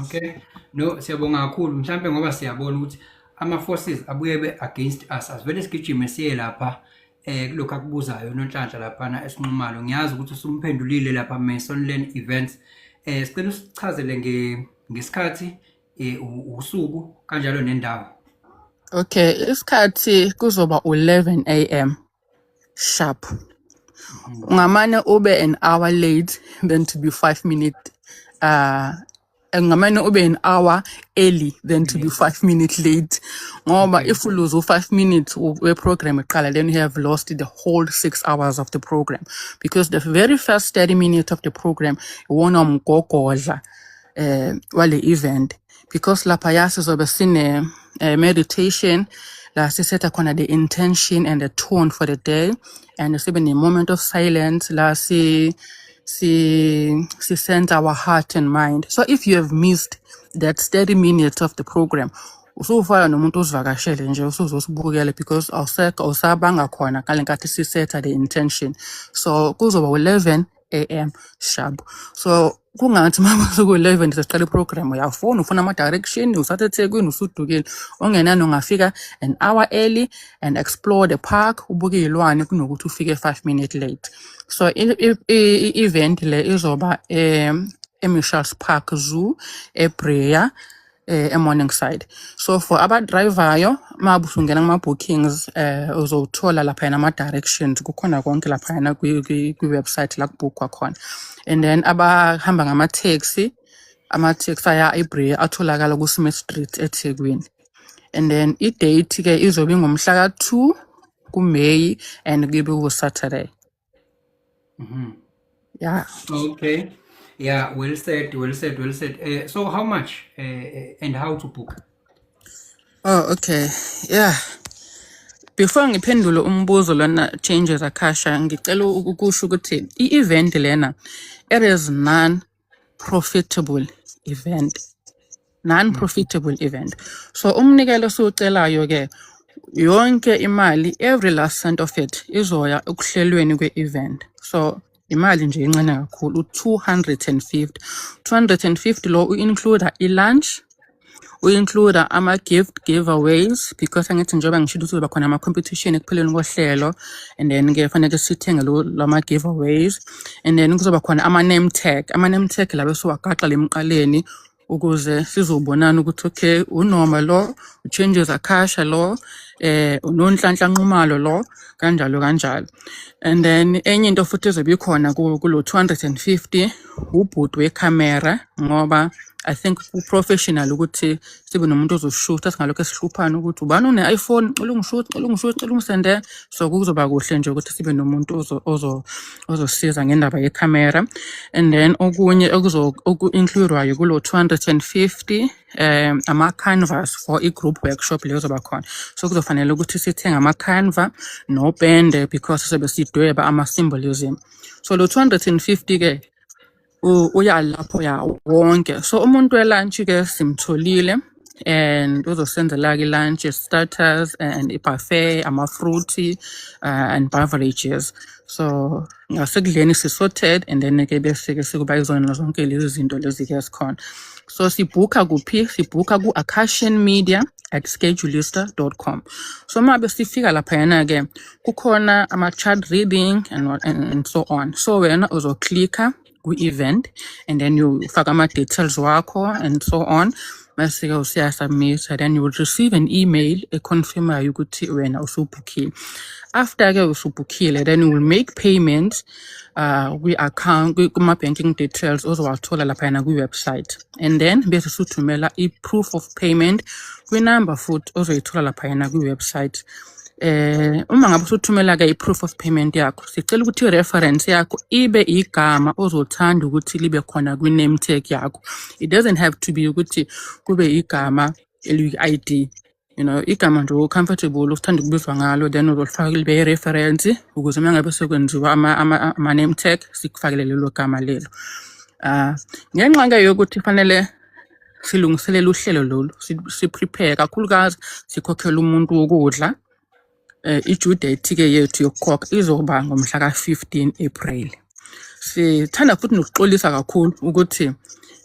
Okay. No, siyabonga kakhulu. Mhlambe ngoba siyabona ukuthi ama forces abuye be against us. Asivele sigijime siye lapha kulokhu akubuzayo uNonhlanhla laphana esinqumalo. Ngiyazi ukuthi usumphendulile lapha Mason Land Events. Sicela usichazele ngesikhathi, usuku kanjalo nendawo. Okay, isikhathi kuzoba u-11 a.m. sharp. Ungamane ube an hour late than to be 5 minute, ngamane ube an hour early than to be 5 minutes late, ngoba if you lose u-5 minutes we-program iqala, then you have lost the whole 6 hours of the program, because the very first 30 minutes of the program iwona mgogodla wale event, because lapha sizobe sine meditation la sisetha khona the intention and the tone for the day, and sibe ne moment of silence la si center our heart and mind. So if you have missed that 30 minutes of the program, usufana nomuntu ozivakashele nje usuzosibukela, because awusekho, awusabanga khona ngale nkathi sisetha the intention. So kuzoba u-11 a.m. sharp. So kungathi uma kusuku-11 sesiqala iprogram, uyafona ufuna ama-direction, usathe eThekwini, usudukile. Ongenani ungafika an hour early and explore the park, ubuke iy'lwane, kunokuthi ufike 5 minutes late. So i-event le izoba eMitchells Park Zoo, eBerea, eMorningside. So for abadrayivayo, uma usungena kuma-bookings, uzowuthola laphayana ama-directions, kukhona konke laphayana kwi-website la kubhukhwa khona. And then abahamba ngama-taxi, ama-taxi aya eBerea atholakala ku-Smith Street eThekwini. And then i-date ke izobe ingomhla ka-2 kuMay and kuyobe ku-Saturday. Yeah. Okay. Yeah, well said, well said, well said. So how much and how to book? Oh, okay. Yeah. Before ngiphendule umbuzo lona, Changes Akasha, ngicela ukusho ukuthi i-event lena, it is non-profitable event. Non-profitable event. So umnikelo esiwucelayo ke, yonke imali, every last cent of it izoya ekuhlelweni kwe-event. So imali nje incane kakhulu, u-250. 250 lo u-include i-lunch, u-include ama-gift giveaways, because angithi njengoba ngishilo ukuthi kuzoba khona ama-competition ekupheleni kohlelo, and then-ke fanele sithenge lama giveaways, and then kuzoba khona ama-name tag, ama-name tag lawa esiwagaxa lemqaleni ukuze sizobonana ukuthi okay, uNoma lo, uChanges Akasha lo, uNonhlanhla Nxumalo lo, kanjalo kanjalo. And then enye into futhi ezobe ikhona kulo 250, ubhuti wekhamera, ngoba I think ku-professional ukuthi sibe nomuntu ozoshutha, singalokhu esihluphana ukuthi ubani une-iPhone, cela ungishuthe, cela ungishuthe, cela ungisendele. So kuzoba kuhle nje ukuthi sibe nomuntu ozosiza ngendaba yekhamera. And then okunye oku-include-wayo kulo 250, ama-canvas for i-group workshop leyo ezoba khona. So kuzofanele ukuthi sithenge ama-canva nopende, because sobe sidweba ama-symbolism. So lo 250 ke uya lapho ya wonke. So umuntu we-lunch ke simtholile and uzosenzela-ke i-lunch, starters and i-buffet, ama-fruit and beverages. So ngasekudleni si-sorted, and then-ke bese-ke sekuba yizona zonke lezi zinto lezi-ke ezikhona. So sibhukha kuphi? Sibhukha ku-akashianmedia@schedulista.com. So uma besifika laphayana-ke, kukhona ama-chart reading and so on. So wena uzoklikha kwi-event and then you ufaka ama-details wakho and so on, bese-ke usiya-submit, then you will receive an email econfirmayo ukuthi wena usubhukhile. After-ke usubhukhile, then you will make payment kwi-account, kuma-banking details ozowathola laphayana kwi-website, and then bese suthumela i-proof of payment kwinamba futhi ozoyithola laphayana kwi-website. Uma ngabe usuthumela-ke i-proof of payment yakho, sicela ukuthi i-reference yakho ibe igama ozothanda ukuthi libe khona kwi-name tag yakho. It doesn't have to be ukuthi kube igama eliyi-ID. Igama nje o-comfortable uthanda ukubizwa ngalo, then uzolifaka libe i-reference ukuze uma ngabe sekwenziwa ama-name tag sikufakele lelo gama lelo. Ngenxa-ke yokuthi fanele silungiselele uhlelo lolu, si-prepare kakhulukazi, sikhokhele umuntu wokudla, i-due date-ke yethu yokukhokha izoba ngomhla ka-15 April. Sithanda futhi nokuxolisa kakhulu ukuthi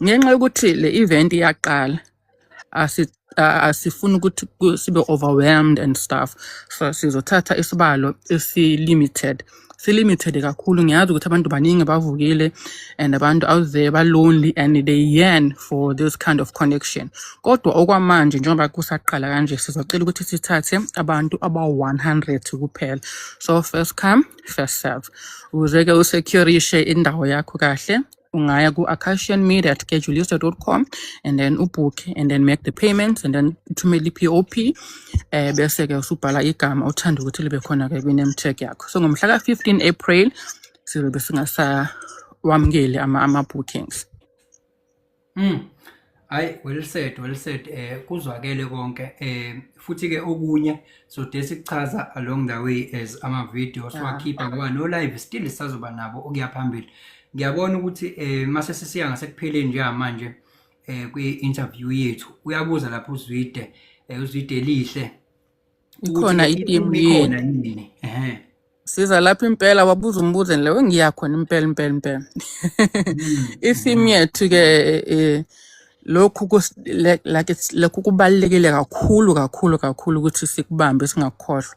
ngenxa yokuthi le event iyaqala, asifuni ukuthi sibe overwhelmed and stuff, so sizothatha isibalo esi-limited, si-limited kakhulu. Ngiyazi ukuthi abantu baningi bavukile and abantu out there ba-lonely and they yearn for this kind of connection, kodwa okwamanje njengoba kusaqala kanje, sizocela ukuthi sithathe abantu abawu-100 kuphela. So first come, first serve. Ukuze-ke u-secure-ishe indawo yakho kahle, ungaya ku-acacianmedia@schedulista.com and then u-book and then make the payments and then uthumele i-POP, bese-ke usubhala igama othanda ukuthi libe khona-ke kwi-name tag yakho. So ngomhla ka-15 April sizobe singasawamukeli ama-bookings. Hayi, well said, well said. Kuzwakele konke. Futhi ke okunye so sikuchaza along the way as ama video siwakhipha, ngoba no live still sisazoba nabo okuya phambili. Ngiyabona ukuthi mase sisiya ngasekupheleni njengamanje kwi interview yethu, uyabuza lapho uZwide, uZwide lihle ukuthi Ikhona ke i-team ikhona yenu. yini? Ehhe. Siza lapho impela, wabuza umbuzo leyo ngiyakhona impela impela impela. I-theme yethu-ke, lokhu like lokhu kubalulekile kakhulu kakhulu kakhulu ukuthi sikubambe singakukhohlwa.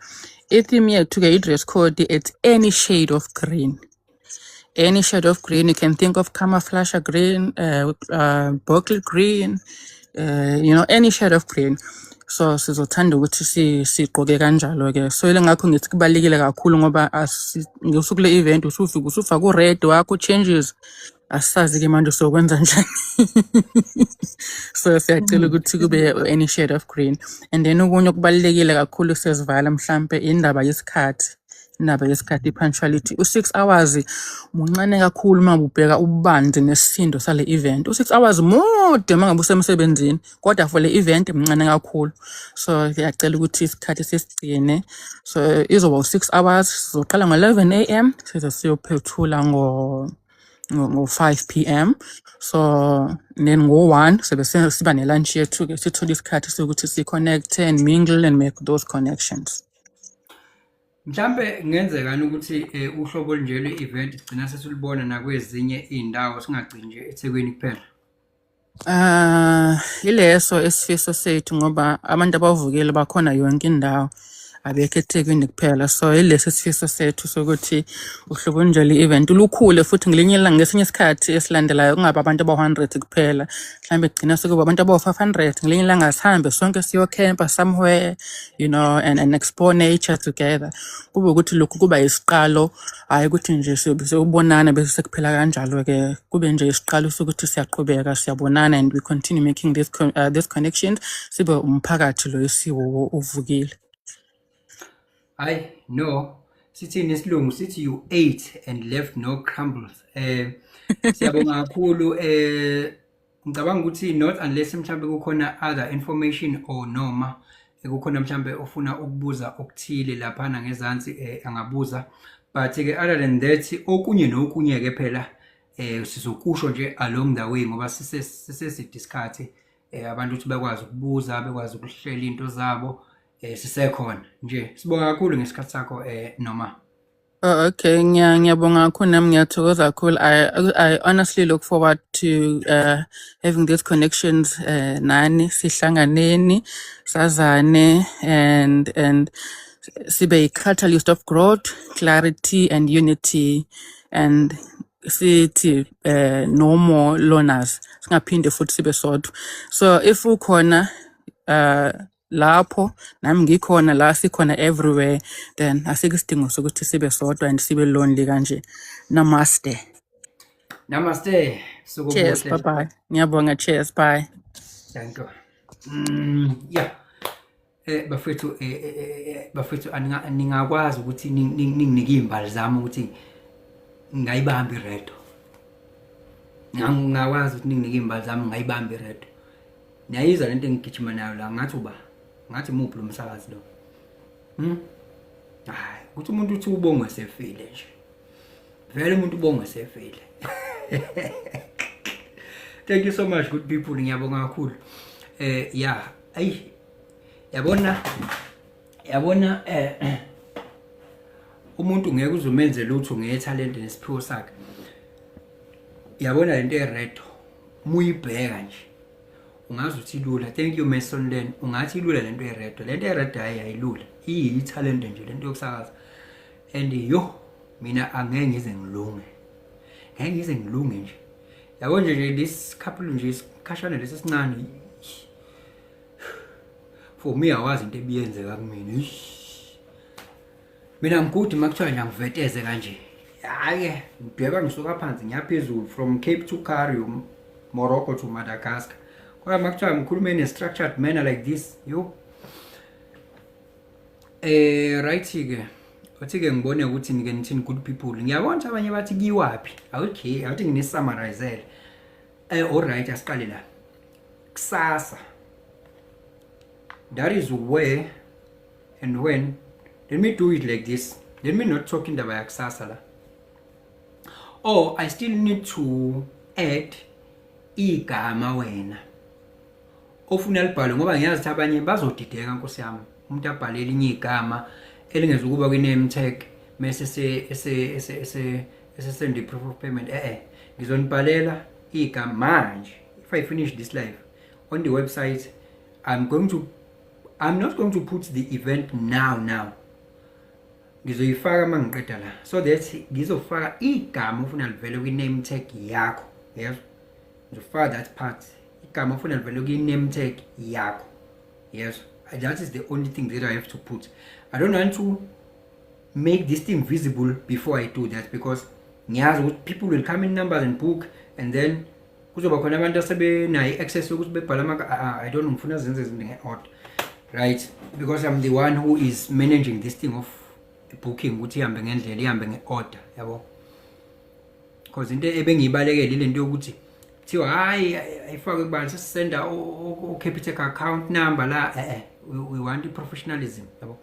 I-theme yethu-ke, i-dress code, it's any shade of green. Any shade of green. You can think of camouflage green, bottle green, any shade of green. So sizothanda ukuthi sigqoke kanjalo-ke. So ile ngakho ngithi kubalulekile kakhulu ngoba ngosuku le-event usufika usufaka u-red wakho changes. Asazi-ke manje sokwenza njani. So siyacela ukuthi kube any shade of green. And then okunye okubalulekile kakhulu sesivala mhlampe indaba yesikhathi. Indaba yesikhathi, i-punctuality. U-6 hours muncane kakhulu uma ubheka ububanzi nesisindo sale event. U-6 hours mude uma ngabe usemsebenzini, kodwa for le event mncane kakhulu. So ngiyacela ukuthi isikhathi sisigcine. So izoba u-6 hours, sizoqala ngo-11 a.m. size siyophethula ngo 5 p.m. So then ngo-1 sobe siba ne-lunch yethu-ke, sithole isikhathi sokuthi si-connect and mingle and make those connections. Mhlambe kungenzekani ukuthi uhlobo olunje lwe-event sigcina sesilubona nakwezinye iy'ndawo, singagcini nje eThekwini kuphela? Ah, ileso isifiso sethu ngoba abantu abavukile bakhona yonke indawo, abekho eThekwini kuphela. So ileso isifiso sethu sokuthi uhlobo olunje le-event lukhule futhi ngelinye ilanga, ngesinye isikhathi esilandelayo, kungabi abantu abawu-100 kuphela, mhlawumbe kugcina sekuba abantu abawu-500. Ngelinye ilanga sihambe sonke siyokhempa somewhere and explore nature together. Kube ukuthi lokhu kuba isiqalo, hhayi ukuthi nje siyobe siyobonana bese sekuphela kanjalo-ke, kube nje isiqalo sokuthi siyaqhubeka siyabonana and we continue making this connections, sibe umphakathi lo esiwo uvukile. Hayi no, sithini isilungu, sithi you ate and left no crumbles. Siyabonga kakhulu. Ngicabanga ukuthi not unless mhlambe kukhona other information or noma kukhona mhlambe ofuna ukubuza okuthile laphana ngezansi, angabuza, but ke other than that, okunye nokunye ke phela sizokusho nje along the way ngoba siseside isikhathi, abantu ukuthi bekwazi ukubuza, bekwazi ukuhlela into zabo. Sisekhona nje. Sibonga kakhulu ngesikhathi sakho, noma Oh, okay, ngiyabonga kakhulu, nami ngiyathokoza kakhulu. I honestly look forward to having these connections nani, sihlanganeni, sazane and sibe a catalyst of growth, clarity and unity and sithi no more loners. Singaphinde futhi sibe sodwa. So if ukhona lapho, nami ngikhona la, sikhona everywhere, then asikho isidingo sokuthi sibe sodwa and sibe lonely kanje. Namaste. Namaste. Suku Cheers. obuhle. Bye bye. Ngiyabonga. Cheers, bye. Thank you. Yeah. Bafethu, bafethu, ningakwazi ukuthi ninginike izimbali zami ukuthi ngayibamba iredo? Ngingakwazi ukuthi ninginike izimbali zami ngayibamba iredo? Niyayizwa lento engigijima nayo la? Ngathi uba ngathi muphi lo msakazi lo? Hayi, ukuthi umuntu uthi ubongwe sefile nje, vele umuntu ubongwe sefile. Thank you so much, good people, ngiyabonga kakhulu. Yeah, ayi, yabona, yabona, umuntu ngeke uzumenze lutho ngethalente nesiphiwo sakhe. Yabona lento eredo, muyibheka nje ungazi ukuthi ilula. Thank you, Mason Len. Ungathi ilula lento eredo, lento eredo hayi, ayilula, iyithalente nje lento yokusakaza. And yo, mina angeke ngize ngilunge, ngeke ngize ngilunge nje. Yabo nje this couple nje, isikhashana lesi esincane for me, awazi into ebiyenzeka kumina. Eish. Mina ngikuthi uma kuthiwa nje angiveteze kanje, hhayi, ngidweba ngisuka phansi ngiyaphezulu, from Cape to Cairo, Morocco to Madagascar. Kodwa uma kuthiwa ngikhulume in a structured manner like this, yo. Right ke, uthi ke ngibone ukuthi nike nithini, good people. Ngiyabona ukuthi abanye bathi kiwaphi. Okay, awuthi ngini-summarizele. All right, asiqale la. Kusasa, that is where and when. Let me do it like this, let me not talk indaba yakusasa la. Oh, I still need to add igama wena ofuna libhalwe, ngoba ngiyazi ukuthi abanye bazodideka, nkosi yami, umuntu abhale elinye igama elingezukuba kwi-name tag mase ese ese ese esesend i-proof of payment. Ngizonibhalela igama manje. If I finish this live on the website, I'm not going to put the event now now. Ngizoyifaka uma ngiqeda la, so that ngizofaka igama ofuna livele kwi-name tag yakho. Yes, ngizofaka that part, igama ofuna livele kwi-name tag yakho. Yes, that is the only thing that I have to put. I don't want to make this thing visible before I do that, because ngiyazi ukuthi people will come in numbers and book, and then kuzoba khona abantu asebenayo i-access yokuthi bebhale ama. I don't know, ngifuna zenze izinto nge-order, right? Because I'm the one who is managing this thing of booking, ukuthi ihambe ngendlela, ihambe nge-order, yabo, because into ebengiyibalekela ile nto yokuthi kuthiwa hayi, ayifakwe kubani, sesisenda o-Capitec account number la. We want i-professionalism, yabo.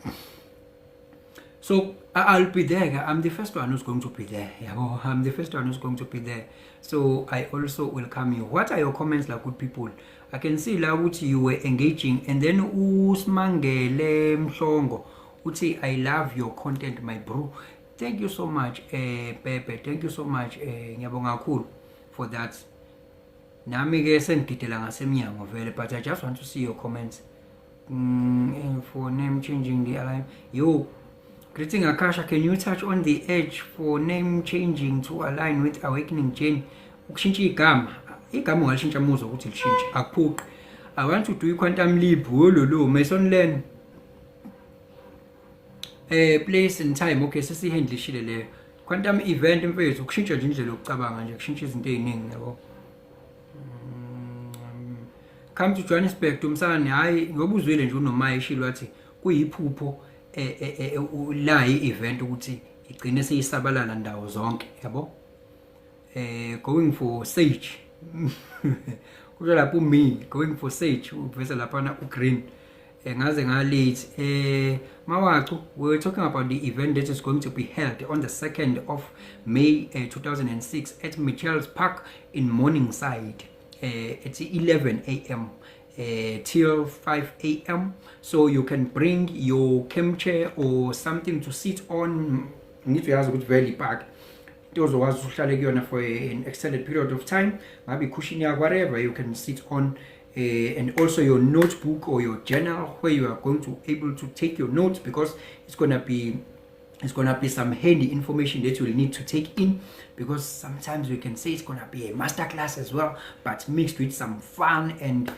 So I'll be there. I'm the first one who's going to be there. Yabo, I'm the first one who's going to be there. So I also welcome you. What are your comments like, good people? I can see la ukuthi you were engaging, and then uSmangele Mhlongo uthi, "I love your content, my bro." Thank you so much, Pepe. Thank you so much. Ngiyabonga kakhulu for that. Nami ke sengigidela ngasemnyango vele, but I just want to see your comments. For name changing the align. Yo, greeting Akasha, can you touch on the edge for name changing to align with awakening journey? Ukushintsha igama, igama ungalishintsha muzwa ukuthi lishintshe, akuphuqi. I want to do i-quantum leap, wololo, Mason Learn. Place and time, okay, sesihandlishile leyo. Quantum event, mfethu, ukushintsha nje indlela yokucabanga nje, kushintsha izinto eziningi, yabo. Come to Johannesburg, Dumsane. Hayi, ngoba uzwile nje uNoma eshilo wathi kuyiphupho la i-event ukuthi igcine seyisabalala ndawo zonke, yabo. Going for sage, kusho lapho me going for sage, uveza laphana ugreen. Ngaze nga late. Mawacu, we were talking about the event that is going to be held on the 2nd of May 2006 at Mitchell's Park in Morningside at 11 a.m. Till 5 a.m. So you can bring your camp chair or something to sit on. Ngithi uyazi ukuthi vele ipark into ozokwazi ukuthi uhlale kuyona for an extended period of time, ngabe icushion yakho, whatever you can sit on, and also your notebook or your journal where you are going to able to take your notes, because it's gonna be some handy information that you will need to take in, because sometimes we can say it's gonna be a masterclass as well, but mixed with some fun and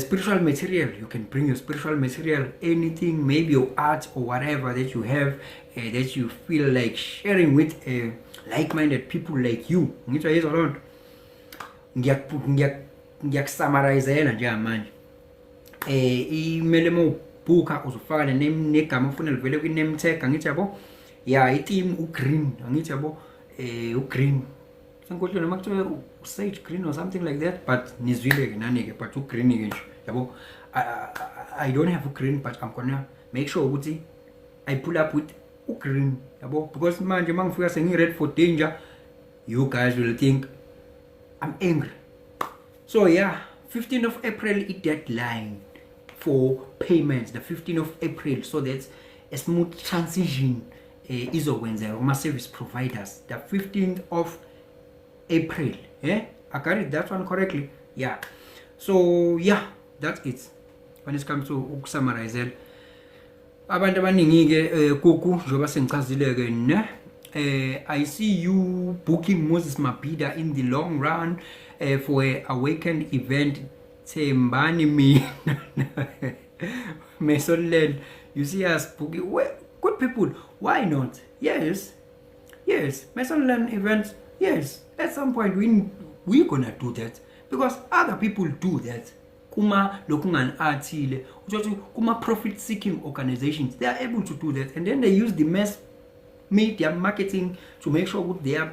spiritual material. You can bring your spiritual material, anything, maybe your art or whatever that you have that you feel like sharing with like-minded people like you. Ngithi uyayizwa loo nto? Ngiyakusummarize-ela njengamanje. Imele mawubhuka uzofaka ne name negama ofuna livele kwi name tag, angithi yabo? Yeah, i-theme u-green, angithi yabo? U-green, sengikhohlwe noma kuthiwa sage green or something like that, but nizwile ke nani ke, but u-green ke nje, yabo. I don't have u-green, but I'm gonna make sure ukuthi I pull up with u-green, yabo, because manje mangifika sengi-ready for danger, you guys will think I'm angry. So yeah, 15th of April i-deadline for payments, the 15th of April, so that's a smooth transition izokwenzeka kuma-service providers the 15th of April. I got it, that one correctly? Yeah. So yeah, that's it when it comes to ukusummarize. Abantu abaningi-ke, kuku njengoba sengichazile-ke ne, I see you booking Moses Mabhida in the long run for a awakened event. Thembani mina. Mesonland, you see us booking. Well, good people, why not? Yes, Mesonland events, yes. At some point we gonna do that because other people do that. Kuma lokungani athile, uthothi kuma profit seeking organizations, they are able to do that and then they use the mass media marketing to make sure ukuthi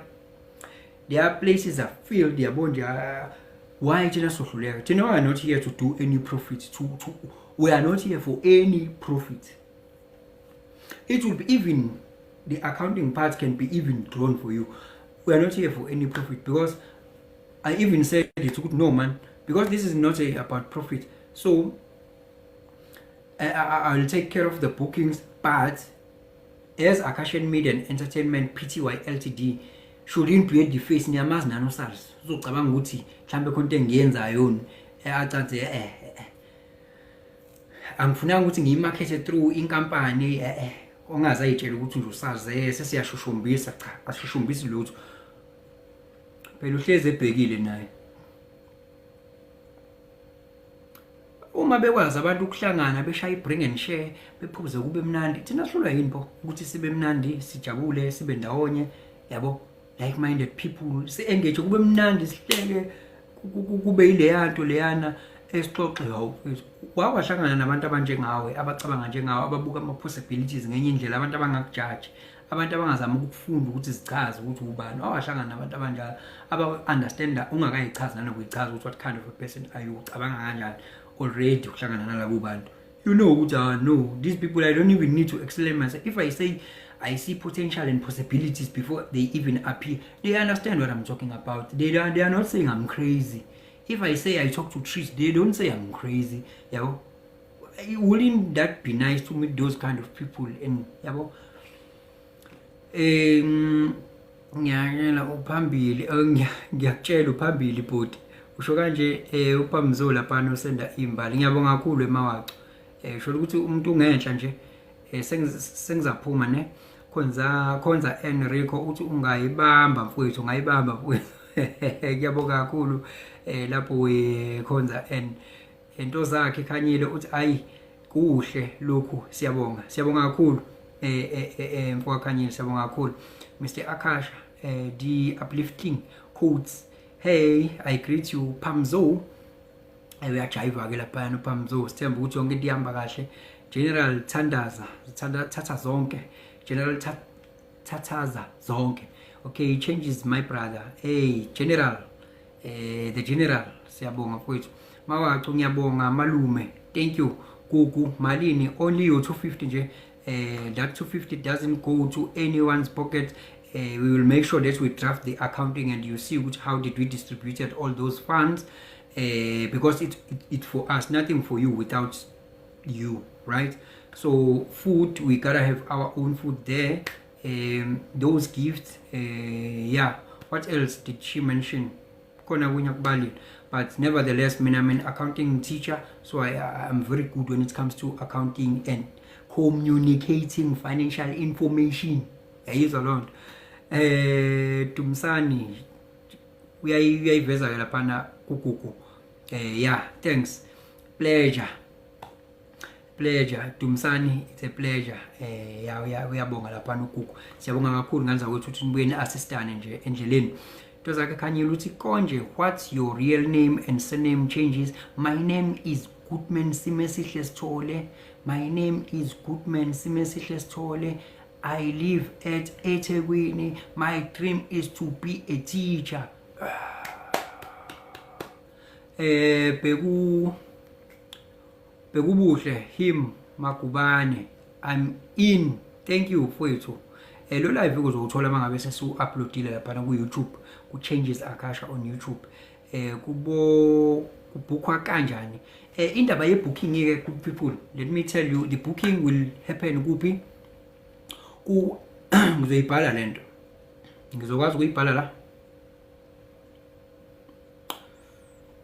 their places are filled, yabo nje. Why thina sohluleka? Thina, we are not here to do any profit to we are not here for any profit. It will be even the accounting part can be even drawn for you. We are not here for any profit because I even said it ukuthi no man, because this is not about profit, so I'll take care of the bookings, but as Akashian Media and Entertainment Pty Ltd shouldn't be at the face. Niyamazi nani uSARS, uzocabanga ukuthi mhlambe khona into engiyenzayo acathi angifunanga ukuthi ngiyimarkete through inkampani, ongaze ayitshela ukuthi nje uSARS sesiyashushumbisa. Cha, asishushumbisi lutho phela, uhlezi ebhekile naye. Uma bekwazi abantu ukuhlangana beshaya i-bring and share, bephuze kube mnandi, thina sihlulwa yini pho ukuthi sibe mnandi, sijabule, sibe ndawonye, yabo, like minded people, si-engage, kube mnandi, sihleke, kube yileya nto leyana esixoxe. Hawu, wakwahlangana nabantu abanjengawe, abacabanga njengawe, ababuka ama-possibilities ngenye indlela, abantu abangakujaji, abantu abangazama ukufunda ukuthi zichaze ukuthi ubani. Wawahlangana nabantu abanjalo aba-understanda ungakayichazi nanokuyichaza ukuthi what kind of a person are you, ucabanga kanjani. Already uhlangana nalabo bantu, you know ukuthi ah no, these people, I don't even need to explain myself. If I say I see potential and possibilities before they even appear, they understand what I'm talking about. They are not saying I'm crazy. If I say I talk to trees, they don't say I'm crazy, yabo. Wouldn't that be nice to meet those kind of people? And yabo, ngiyakela uphambili, ngiyakutshela uphambili bhuti, usho kanje. UPamzo lapha usenda imbali, ngiyabonga kakhulu emawaco. Sho ukuthi umuntu ungenhla nje, sengizaphuma ne. Khonza Enrico uthi ungayibamba mfowethu, ungayibamba mfowethu. Ngiyabonga kakhulu lapho we Khonza N. Into zakhe Khanyile uthi ayi kuhle lokhu, siyabonga, siyabonga kakhulu mfoka Khanyile, siyabonga kakhulu. Mr Akasha, the uplifting quotes, hey, I greet you Pamzo. Uyajiva ke lapha uPamzo, sithemba ukuthi yonke into ihamba kahle. General Thandaza, thanda thatha zonke, General Thathaza zonke. Okay, changes my brother. Hey General, the General, siyabonga mfowethu. Mawacu, ngiyabonga malume, thank you. Gugu, malini? Only your 250 nje. That 250 doesn't go to anyone's pocket. We will make sure that we draft the accounting and you see which how did we distributed all those funds, because it for us, nothing for you without you, right? So food, we gotta have our own food there. Those gifts, yeah, what else did she mention? Khona kunye kubalile, but nevertheless mina, I'm an accounting teacher, so I'm very good when it comes to accounting and communicating financial information. Yayizwa loo nto. Dumsani uyayiveza ke laphana kugugu. Yeah, thanks, pleasure, pleasure Dumsani, it's a pleasure. Ya, uyabonga laphana ugugu, siyabonga kakhulu ngane zakwethu ukuthi nibuye ni-assistane nje endleleni. Into zakhe Khanyile uthi konje, what's your real name and surname changes? My name is Goodman Simesihle Sithole. My name is Goodman Simesihle Sithole. I live at eThekwini. My dream is to be a teacher. Eh beku Bekubuhle him Magubane. I'm in. Thank you mfowethu. Eh lo live uzowuthola mangabe sesiwu uploadile lapha ku YouTube ku Changes Akasha on YouTube. Eh kubo kubhukhwa kanjani? Eh indaba ye booking ke good people. Let me tell you the booking will happen kuphi? Ku ngizoyibhala lento. Ngizokwazi ukuyibhala la.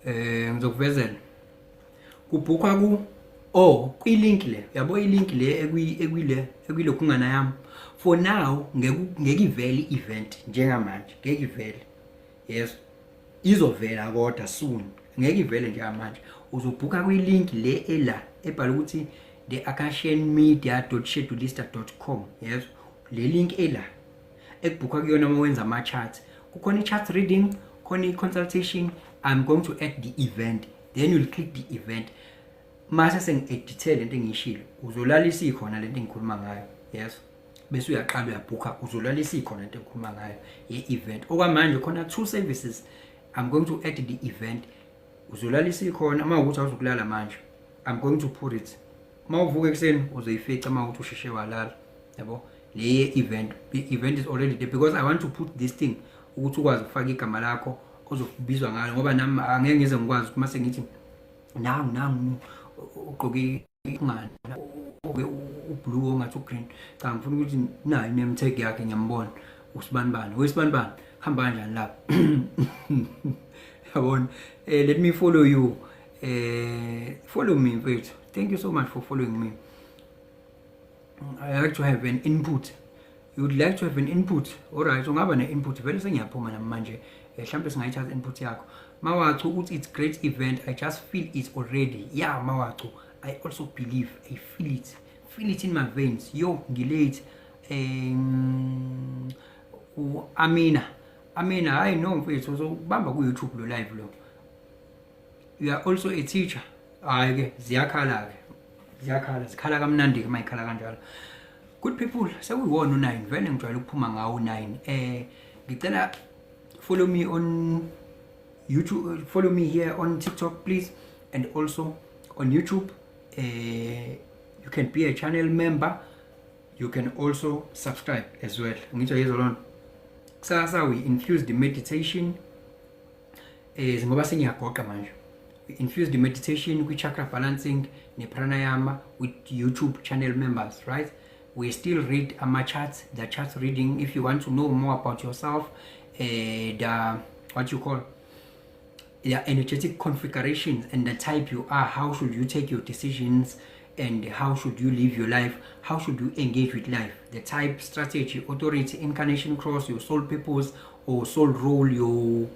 Eh ngizokuvezela. Kubhukhwa ku oh kwi-link le yabo i-link le ekwile ekwilokhungana yami for now ngeke ngeke ivele i-event njengamanje ngeke ivele yes izovela kodwa soon ngeke ivele njengamanje uzobhuka kwi-link le ela ebhala ukuthi the akashianmedia.schedulista.com yes le link ela ekubhukhwa kuyona uma wenza ama-charts kukhona i-chart reading khona i-consultation i'm going to add the event then you'll click the event mase sengi-edithe lento engiyishilo uzolalisa ikhona lento engikhuluma ngayo yes bese uyaqala uyabhukha uzolalisa ikhona lento engikhuluma ngayo ye-event okwamanje khona two services i'm going to add the event uzolalisa ikhona uma ukuthi awuzukulala manje i'm going to put it uma uvuka ekuseni uzoyifica uma ukuthi usheshe walala yabo le event the event is already there because i want to put this thing ukuthi ukwazi ukufaka igama lakho ozobizwa ngalo ngoba nami angeke ngize ngikwazi ukuthi mase ngithi nangu nangu ugqoke ingane ugqoke ublue ongathi ugreen cha ngifuna ukuthi nayo name tag yakhe ngiyambona usibanibani wesibanibani hamba kanjani lapho yabona eh let me follow you eh follow me mfethu thank you so much for following me I like to have an input you would like to have an input alright ungaba ne-input vele sengiyaphuma nami manje eh, mhlawumbe singayithatha input yakho mawachu ukuthi it's great event i just feel it already yeah mawachu i also believe i feel it feel it in my veins yo ngilate um u-amina amina hayi no mfethu uzobamba ku-youtube lo live lo you are also a teacher hayi ke ziyakhala ke ziyakhala zikhala kamnandi ke mayikhala kanjalo good people sekuyiwona u9 vele ngijwayele ukuphuma ngawo u9 eh ngicela follow me on YouTube follow me here on TikTok please and also on YouTube eh you can be a channel member you can also subscribe as well ngitsho yezwa lona kusasa we infuse the meditation eh ngoba sengiyagoqa manje we infuse the meditation kwi-chakra balancing ne-pranayama with youtube channel members right we still read ama-charts the chart reading if you want to know more about yourself uh, the what you call the energetic configurations and the type you are how should you take your decisions and how should you live your life how should you engage with life the type strategy authority incarnation cross your soul purpose or soul role your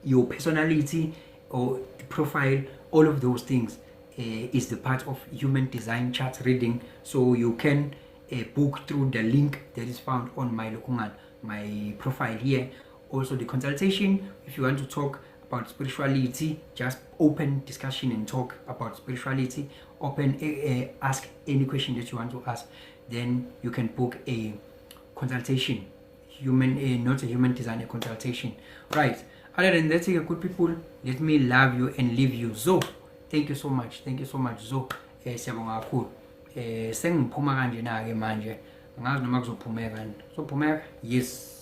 your personality or profile all of those things uh, is the part of human design chart reading so you can uh, book through the link that is found on my lokungan my profile here also the consultation if you want to talk about spirituality just open discussion and talk about spirituality open uh, ask any question that you want to ask then you can book a consultation human uh, not a human design a consultation right other than that good people let me love you and leave you so thank you so much thank you so much zo eh siyabonga kakhulu eh sengiphuma kanje na ke manje angazi noma kuzophumeka kuzophumeka yes.